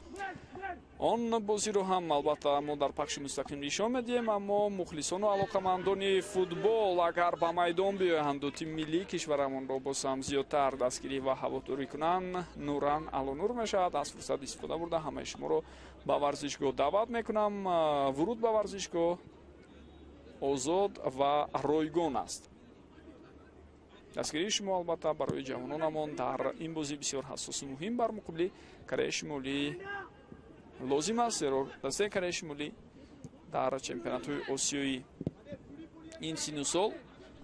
Он бозиро ҳам албатта мо дар пахши мустақим нишон медиҳем, аммо мухлисону алоқамандони футбол агар ба майдон биёянд, тими миллии кишварамонро боз ҳам зиёдтар дастгирӣ ва ҳаводорӣ кунанд, нуран алонур мешавад. Аз фурсат истифода бурда ҳамаи шуморо ба варзишгоҳ даъват мекунам. Вуруд ба варзишгоҳ озод ва ройгон аст. Дастгирии шумо албатта барои ҷавононамон дар ин бозӣ бисёр ҳассосу муҳим бар муқобили Кореяи Шимолӣ лозим аст, зеро дастаи Кореяи Шимолӣ дар чемпионатҳои осиёӣ ин сину сол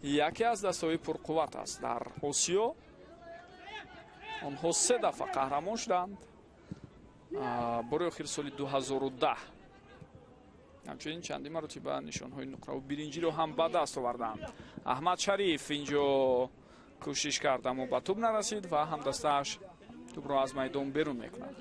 яке аз дастаҳои пурқувват аст. Дар Осиё онҳо се дафъа қаҳрамон шуданд, бори охир соли 2010. Ҳамчунин чандин маротиба нишонҳои нуқраву биринҷиро ҳам ба даст оварданд. Аҳмад Шариф инҷо кӯшиш кард, аммо ба тӯб нарасид ва ҳамдастааш тӯбро аз майдон берун мекунад.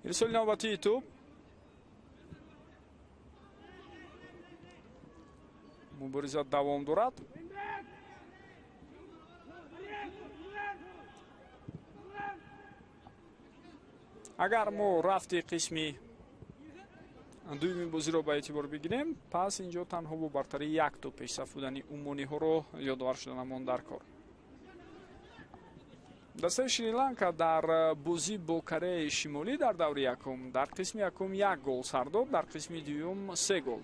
Ирсоли навбатии тӯб мубориза давом дорад. Агар мо рафти қисми дуюми бозиро ба эътибор бигирем, пас инҷо танҳо бо бартарии як тӯб пешсаф будани умониҳоро ёдовар шуданамон дар кор. Дастаи Шри-Ланка дар бозӣ бо Кореяи Шимолӣ дар даври якум дар қисми якум як гол сар дод, дар қисми дуюм се гол.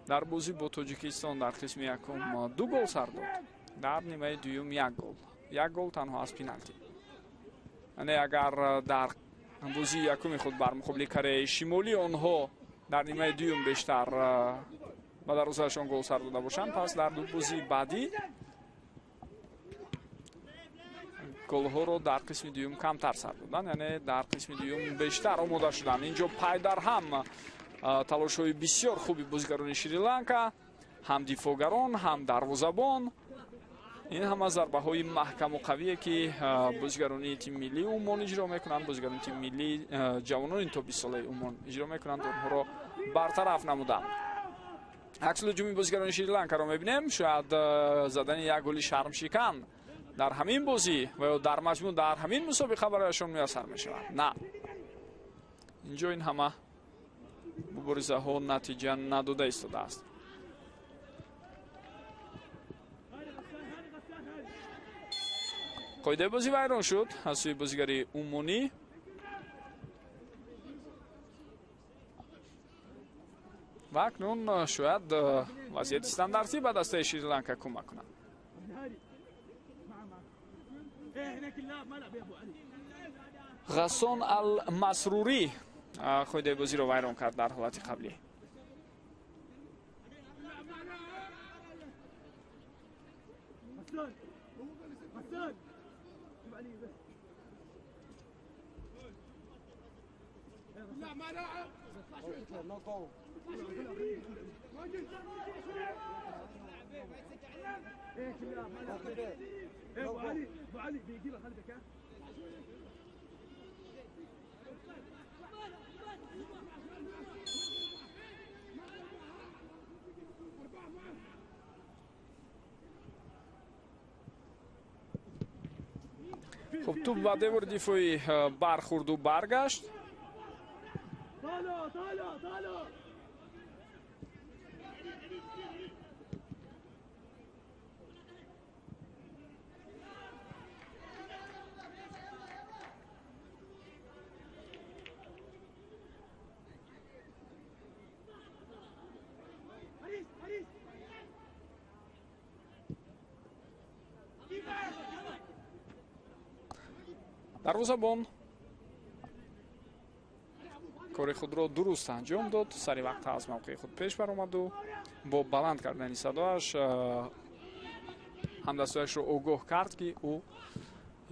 Дар бозӣ бо Тоҷикистон дар қисми якум ду гол сар дод, дар нимаи дуюм як гол. Як гол танҳо аз пеналти. Яъне агар дар бозии якуми худ бар муқобили Кореяи Шимолӣ онҳо дар нимаи дуюм бештар ба дарвозаашон гол сар дода бошанд, пас дар ду бозии баъдӣ голҳоро дар қисми дуюм камтар сар доданд, яъне дар қисми дуюм бештар омода шуданд. Инҷо пайдарҳам талошҳои бисёр хуби бозигарони Шри-Ланка, ҳам дифоъгарон, ҳам дарвозабон. Ин ҳама зарбаҳои маҳкаму қавие, ки бозигарони тими миллии Умон иҷро мекунанд, бозигарони тими миллии ҷавонони то бистсолаи Умон иҷро мекунанд, онҳоро бартараф намуданд. Аксул ҳуҷуми бозигарони Шри-Ланкаро мебинем. Шояд задани як голи шармшикан дар ҳамин бозӣ ва ё дар маҷмӯъ дар ҳамин мусобиқа барояшон муяссар мешавад. На, инҷо ин ҳама муборизаҳо натиҷа надода истодааст. Қоидаи бозӣ вайрон шуд аз сӯи бозигари умумӣ. Ва акнун шояд вазъияти стандартӣ ба дастаи Шри-Ланка кӯмак кунад. Ғассон Ал-Масрурӣ қоидаи бозиро вайрон кард дар ҳолати қаблӣ. Хуб, тӯп ба девори дифоӣ бархӯрду баргашт. Дарвозабон кори худро дуруст анҷом дод, сари вақт аз мавқеи худ пеш баромаду бо баланд кардани садоаш ҳамдастҳояшро огоҳ кард, ки ӯ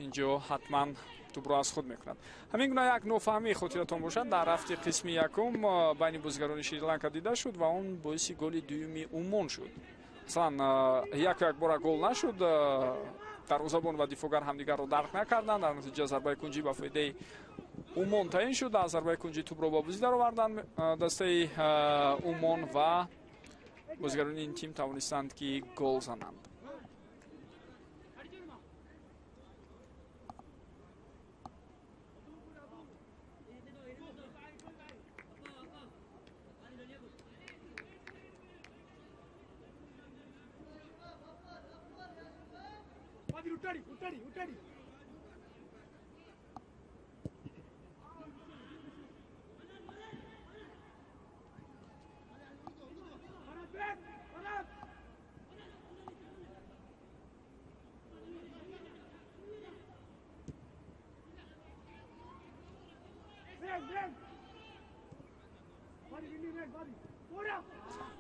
инҷо ҳатман тӯбро аз худ мекунад. Ҳамин гуна як нофаҳмии хотиратон бошад, дар рафти қисми якум байни бозигарони Шри-Ланка дида шуд ва он боиси голи дуюми Умон шуд. Масалан, яку якбора гол нашуд, дарвозабон ва дифоъгар ҳамдигарро дарк накарданд. Дар натиҷа зарбаи кунҷӣ ба фоидаи Умон таъин шуд. Аз зарбаи кунҷӣ тӯбро ба бозӣ дароварданд дастаи Умон ва бозигарони ин тим тавонистанд, ки гол зананд.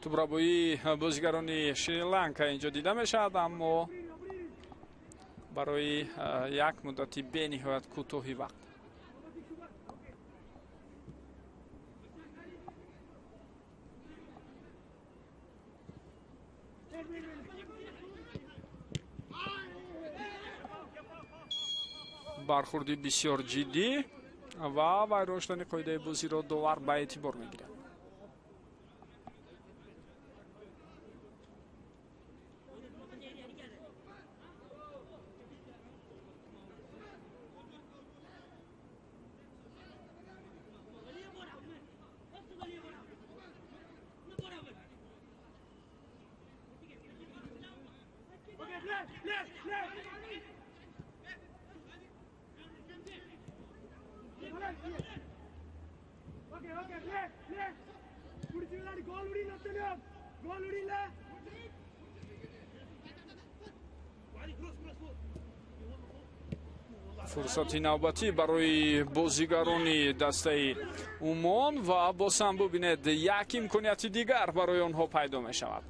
Тӯбрабоии бозигарони Шри-Ланка инҷо дида мешавад, аммо барои як муддати бениҳоят кӯтоҳи вақт. Бархӯрди бисёр ҷиддӣ ва вайрон шудани қоидаи бозиро довар ба эътибор мегирад. Фурсати навбатӣ барои бозигарони дастаи Умон ва боз ҳам бубинед, як имконияти дигар барои онҳо пайдо мешавад.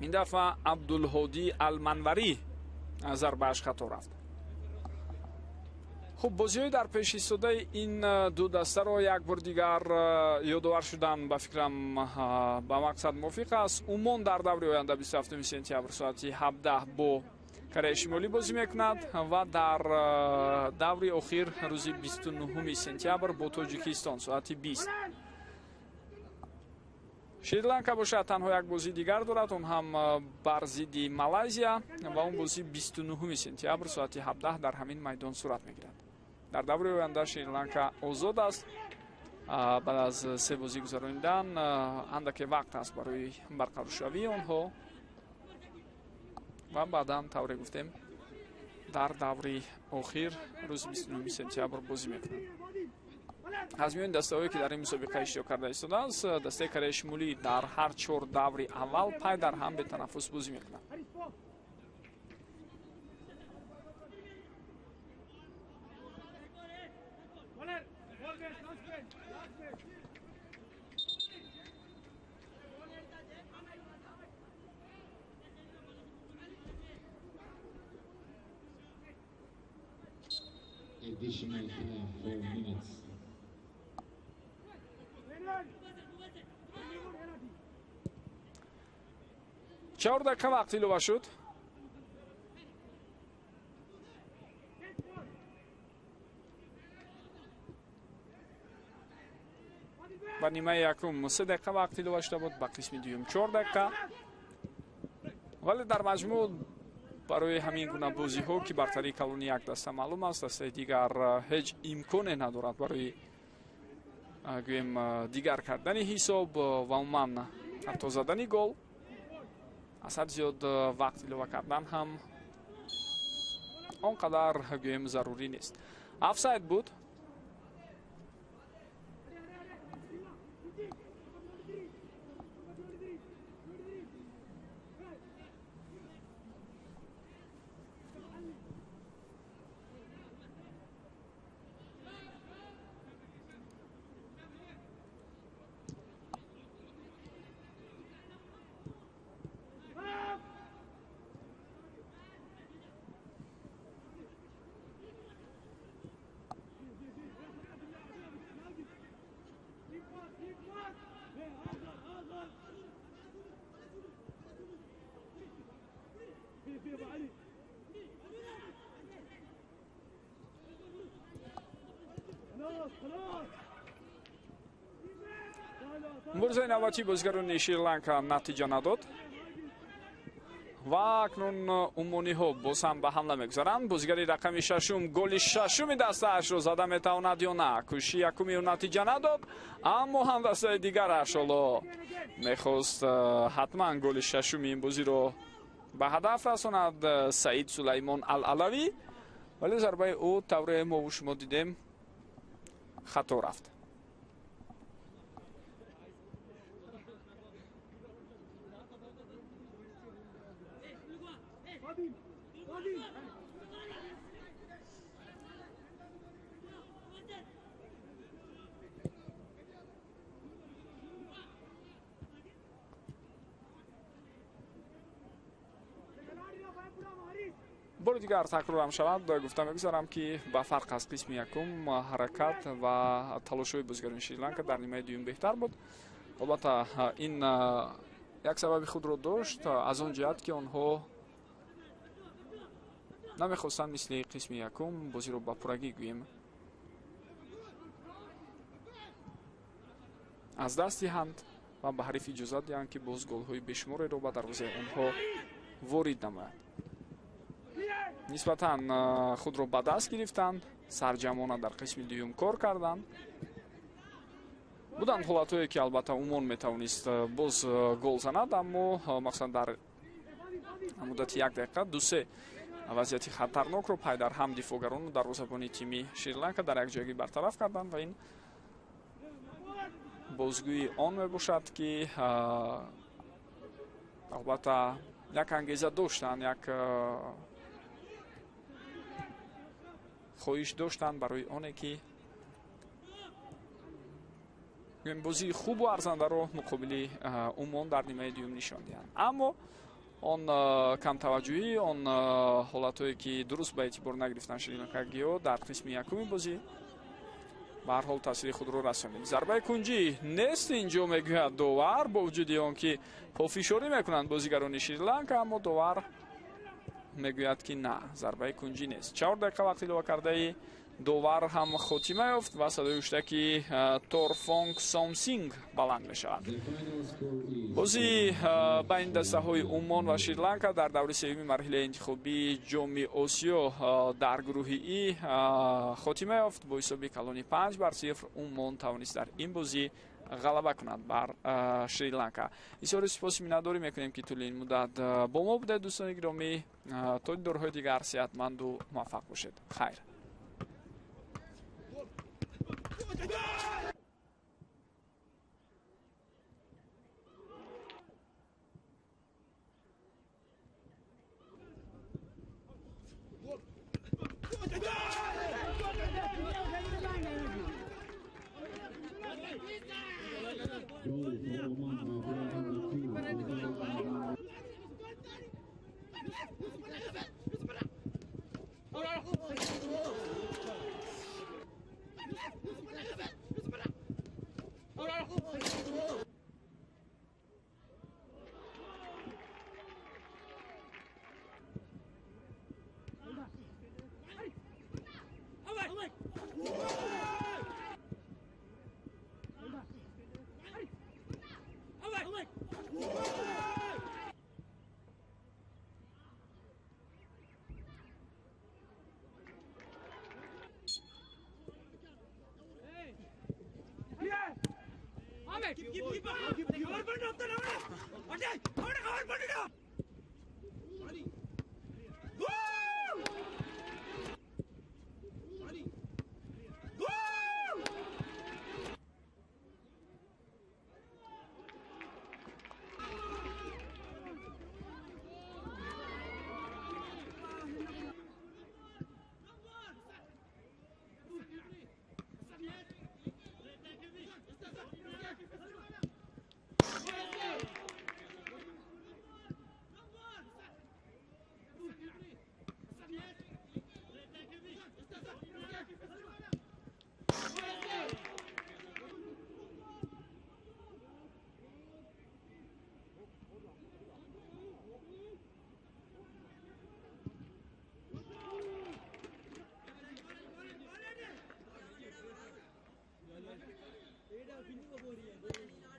Ин дафъа Абдулҳодӣ Алманварӣ зарбааш хато рафт. Хуб, бозиҳои дар пеш истодаи ин ду дастаро як бор дигар ёдовар шудан ба фикрам ба мақсад мувофиқ аст. Умон дар даври оянда 27 сентябр соати 17 бо Кореяи Шимолӣ бозӣ мекунад ва дар даври охир рӯзи 29 сентябр бо Тоҷикистон соати 20. Шри-Ланка бошад танҳо як бозии дигар дорад, он ҳам бар зидди Малайзия ва он бозӣ 29 сентябр соати 17 дар ҳамин майдон сурат мегирад. Дар даври оянда Шри-Ланка озод аст. Баъд аз се бозӣ гузаронидан андаке вақт аст барои барқароршавии онҳо ва баъдан, тавре гуфтем, дар даври охир рӯзи 29 сентябр бозӣ мекунанд. Аз миёни дастаҳое, ки дар ин мусобиқа иштирок карда истодааст, дастаи Кореяи Шимолӣ дар ҳар чор даври аввал пай дар ҳам бетанаффус бозӣ мекунад. Additional time, 4 minutes. 4 дақиқа вақт илова шуд. Ба нимаи якум 3 дақиқа вақт илова шуда буд, ба қисми дуюм 4 дақиқа. Вале дар маҷмӯъ Барои ҳамин гуна бозиҳо, ки бартарии калони як даста маълум аст, дастаи дигар ҳеҷ имконе надорад барои гӯем дигар кардани ҳисоб ва умуман ҳатто задани гол. Аз ҳад зиёд вақт илова кардан ҳам он қадар гӯем зарурӣ нест. Офсайд буд. Мурзаи навбатии бозигарони Шри-Ланка натиҷа надод ва акнун умониҳо боз ҳам ба ҳамла мегузаранд. Бозигари рақами шашум голи шашуми дастаашро зада метавонад ё на? Кӯшиши якуми ӯ натиҷа надод, аммо ҳам дастаи дигараш ҳоло мехост ҳатман голи шашуми ин бозиро ба ҳадаф расонад, Саид Сулаймон Ал-Алавӣ, вале зарбаи ӯ тавре мову шумо дидем хато рафт. Бори дигар такрорам шавад, гуфта мегузарам, ки ба фарқ аз қисми якум ҳаракат ва талошҳои бозигарони Шри-Ланка дар нимаи дуюм беҳтар буд. Албатта, ин як сабаби худро дошт, аз он ҷиҳат ки онҳо намехостанд мисли қисми якум бозиро ба пуррагӣ гӯем аз даст диҳанд ва ба ҳариф иҷозат диҳанд, ки боз голҳои бешумореро ба дарвозаи онҳо ворид намояд. Нисбатан худро ба даст гирифтанд, сарҷамона дар қисми дуюм кор карданд. Буданд ҳолатҳое, ки албатта Умон метавонист боз гол занад, аммо махсусан дар муддати як дақиқа ду-се вазъияти хатарнокро пайдарҳам дифоъгарону дарвозабони тими Шри-Ланка дар як ҷойгӣ бартараф карданд ва ин бозгӯи он мебошад, ки албатта як ангеза доштанд, як хоҳиш доштанд барои оне ки бозии хубу арзандаро муқобили Умон дар нимаи дуюм нишон диҳанд. Аммо он камтаваҷҷӯҳӣ, он ҳолатҳое ки дуруст ба эътибор нагирифтанд шри-ланкагиҳо дар қисми якуми бозӣ, ба ҳар ҳол таъсири худро расонид. Зарбаи кунҷӣ нест инҷо, мегӯяд довар, бо вуҷуди он ки пофишорӣ мекунанд бозигарони Шри-Ланка, аммо довар мегӯяд, ки на, зарбаи кунҷӣ нест. 4 дақиқа вақт илова кардаи довар ҳам хотима ёфт ва садои ҳуштаки Торфонг Сомсинг баланд мешавад. Бозии байни дастаҳои Умон ва Шри-Ланка дар даври сеюми марҳилаи интихобии Ҷоми Осиё дар гурӯҳи И хотима ёфт. Бо ҳисоби калони 5-0 Умон тавонист дар ин бозӣ ғалаба кунад бар Шри-Ланка. Изҳори сипоси миннатдорӣ мекунем, ки тӯли ин муддат бо мо будед, дӯстони гиромӣ. То дидорҳои дигар сеҳатманду муваффақ бошед. Хайр. Goal for Oman by player number 2,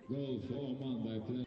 Goal for Oman by player.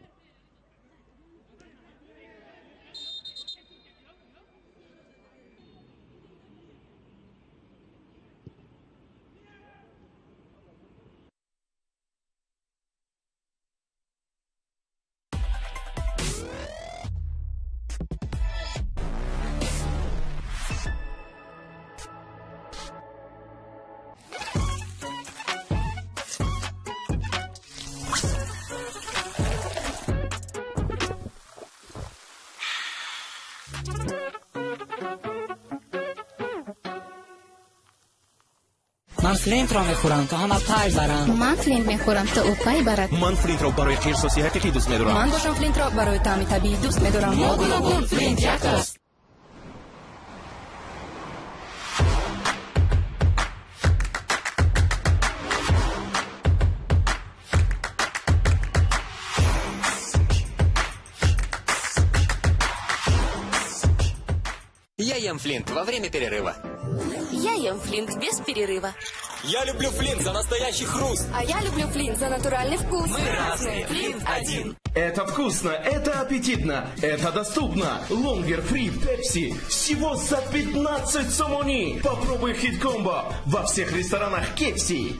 Ман Флинтро мехӯрам, то ҳама пай баранд. Ман Флинт мехӯрам, то ӯ пай барад. Ман Флинтро барои қирсоси ҳақиқӣ дӯст медорам. Ман бошам Флинтро барои таъми табиӣ дӯст медорам. Мо гуногун, Флинт як аст. Я ем Флинт во время перерыва. Я ем Флинт без перерыва. Я люблю Флинт за настоящий хруст. А я люблю Флинт за натуральный вкус. Мы разные. Флинт один. Это вкусно, это аппетитно, это доступно. Лонгер Фри Пепси всего за 15 сомони. Попробуй хит-комбо во всех ресторанах KFC.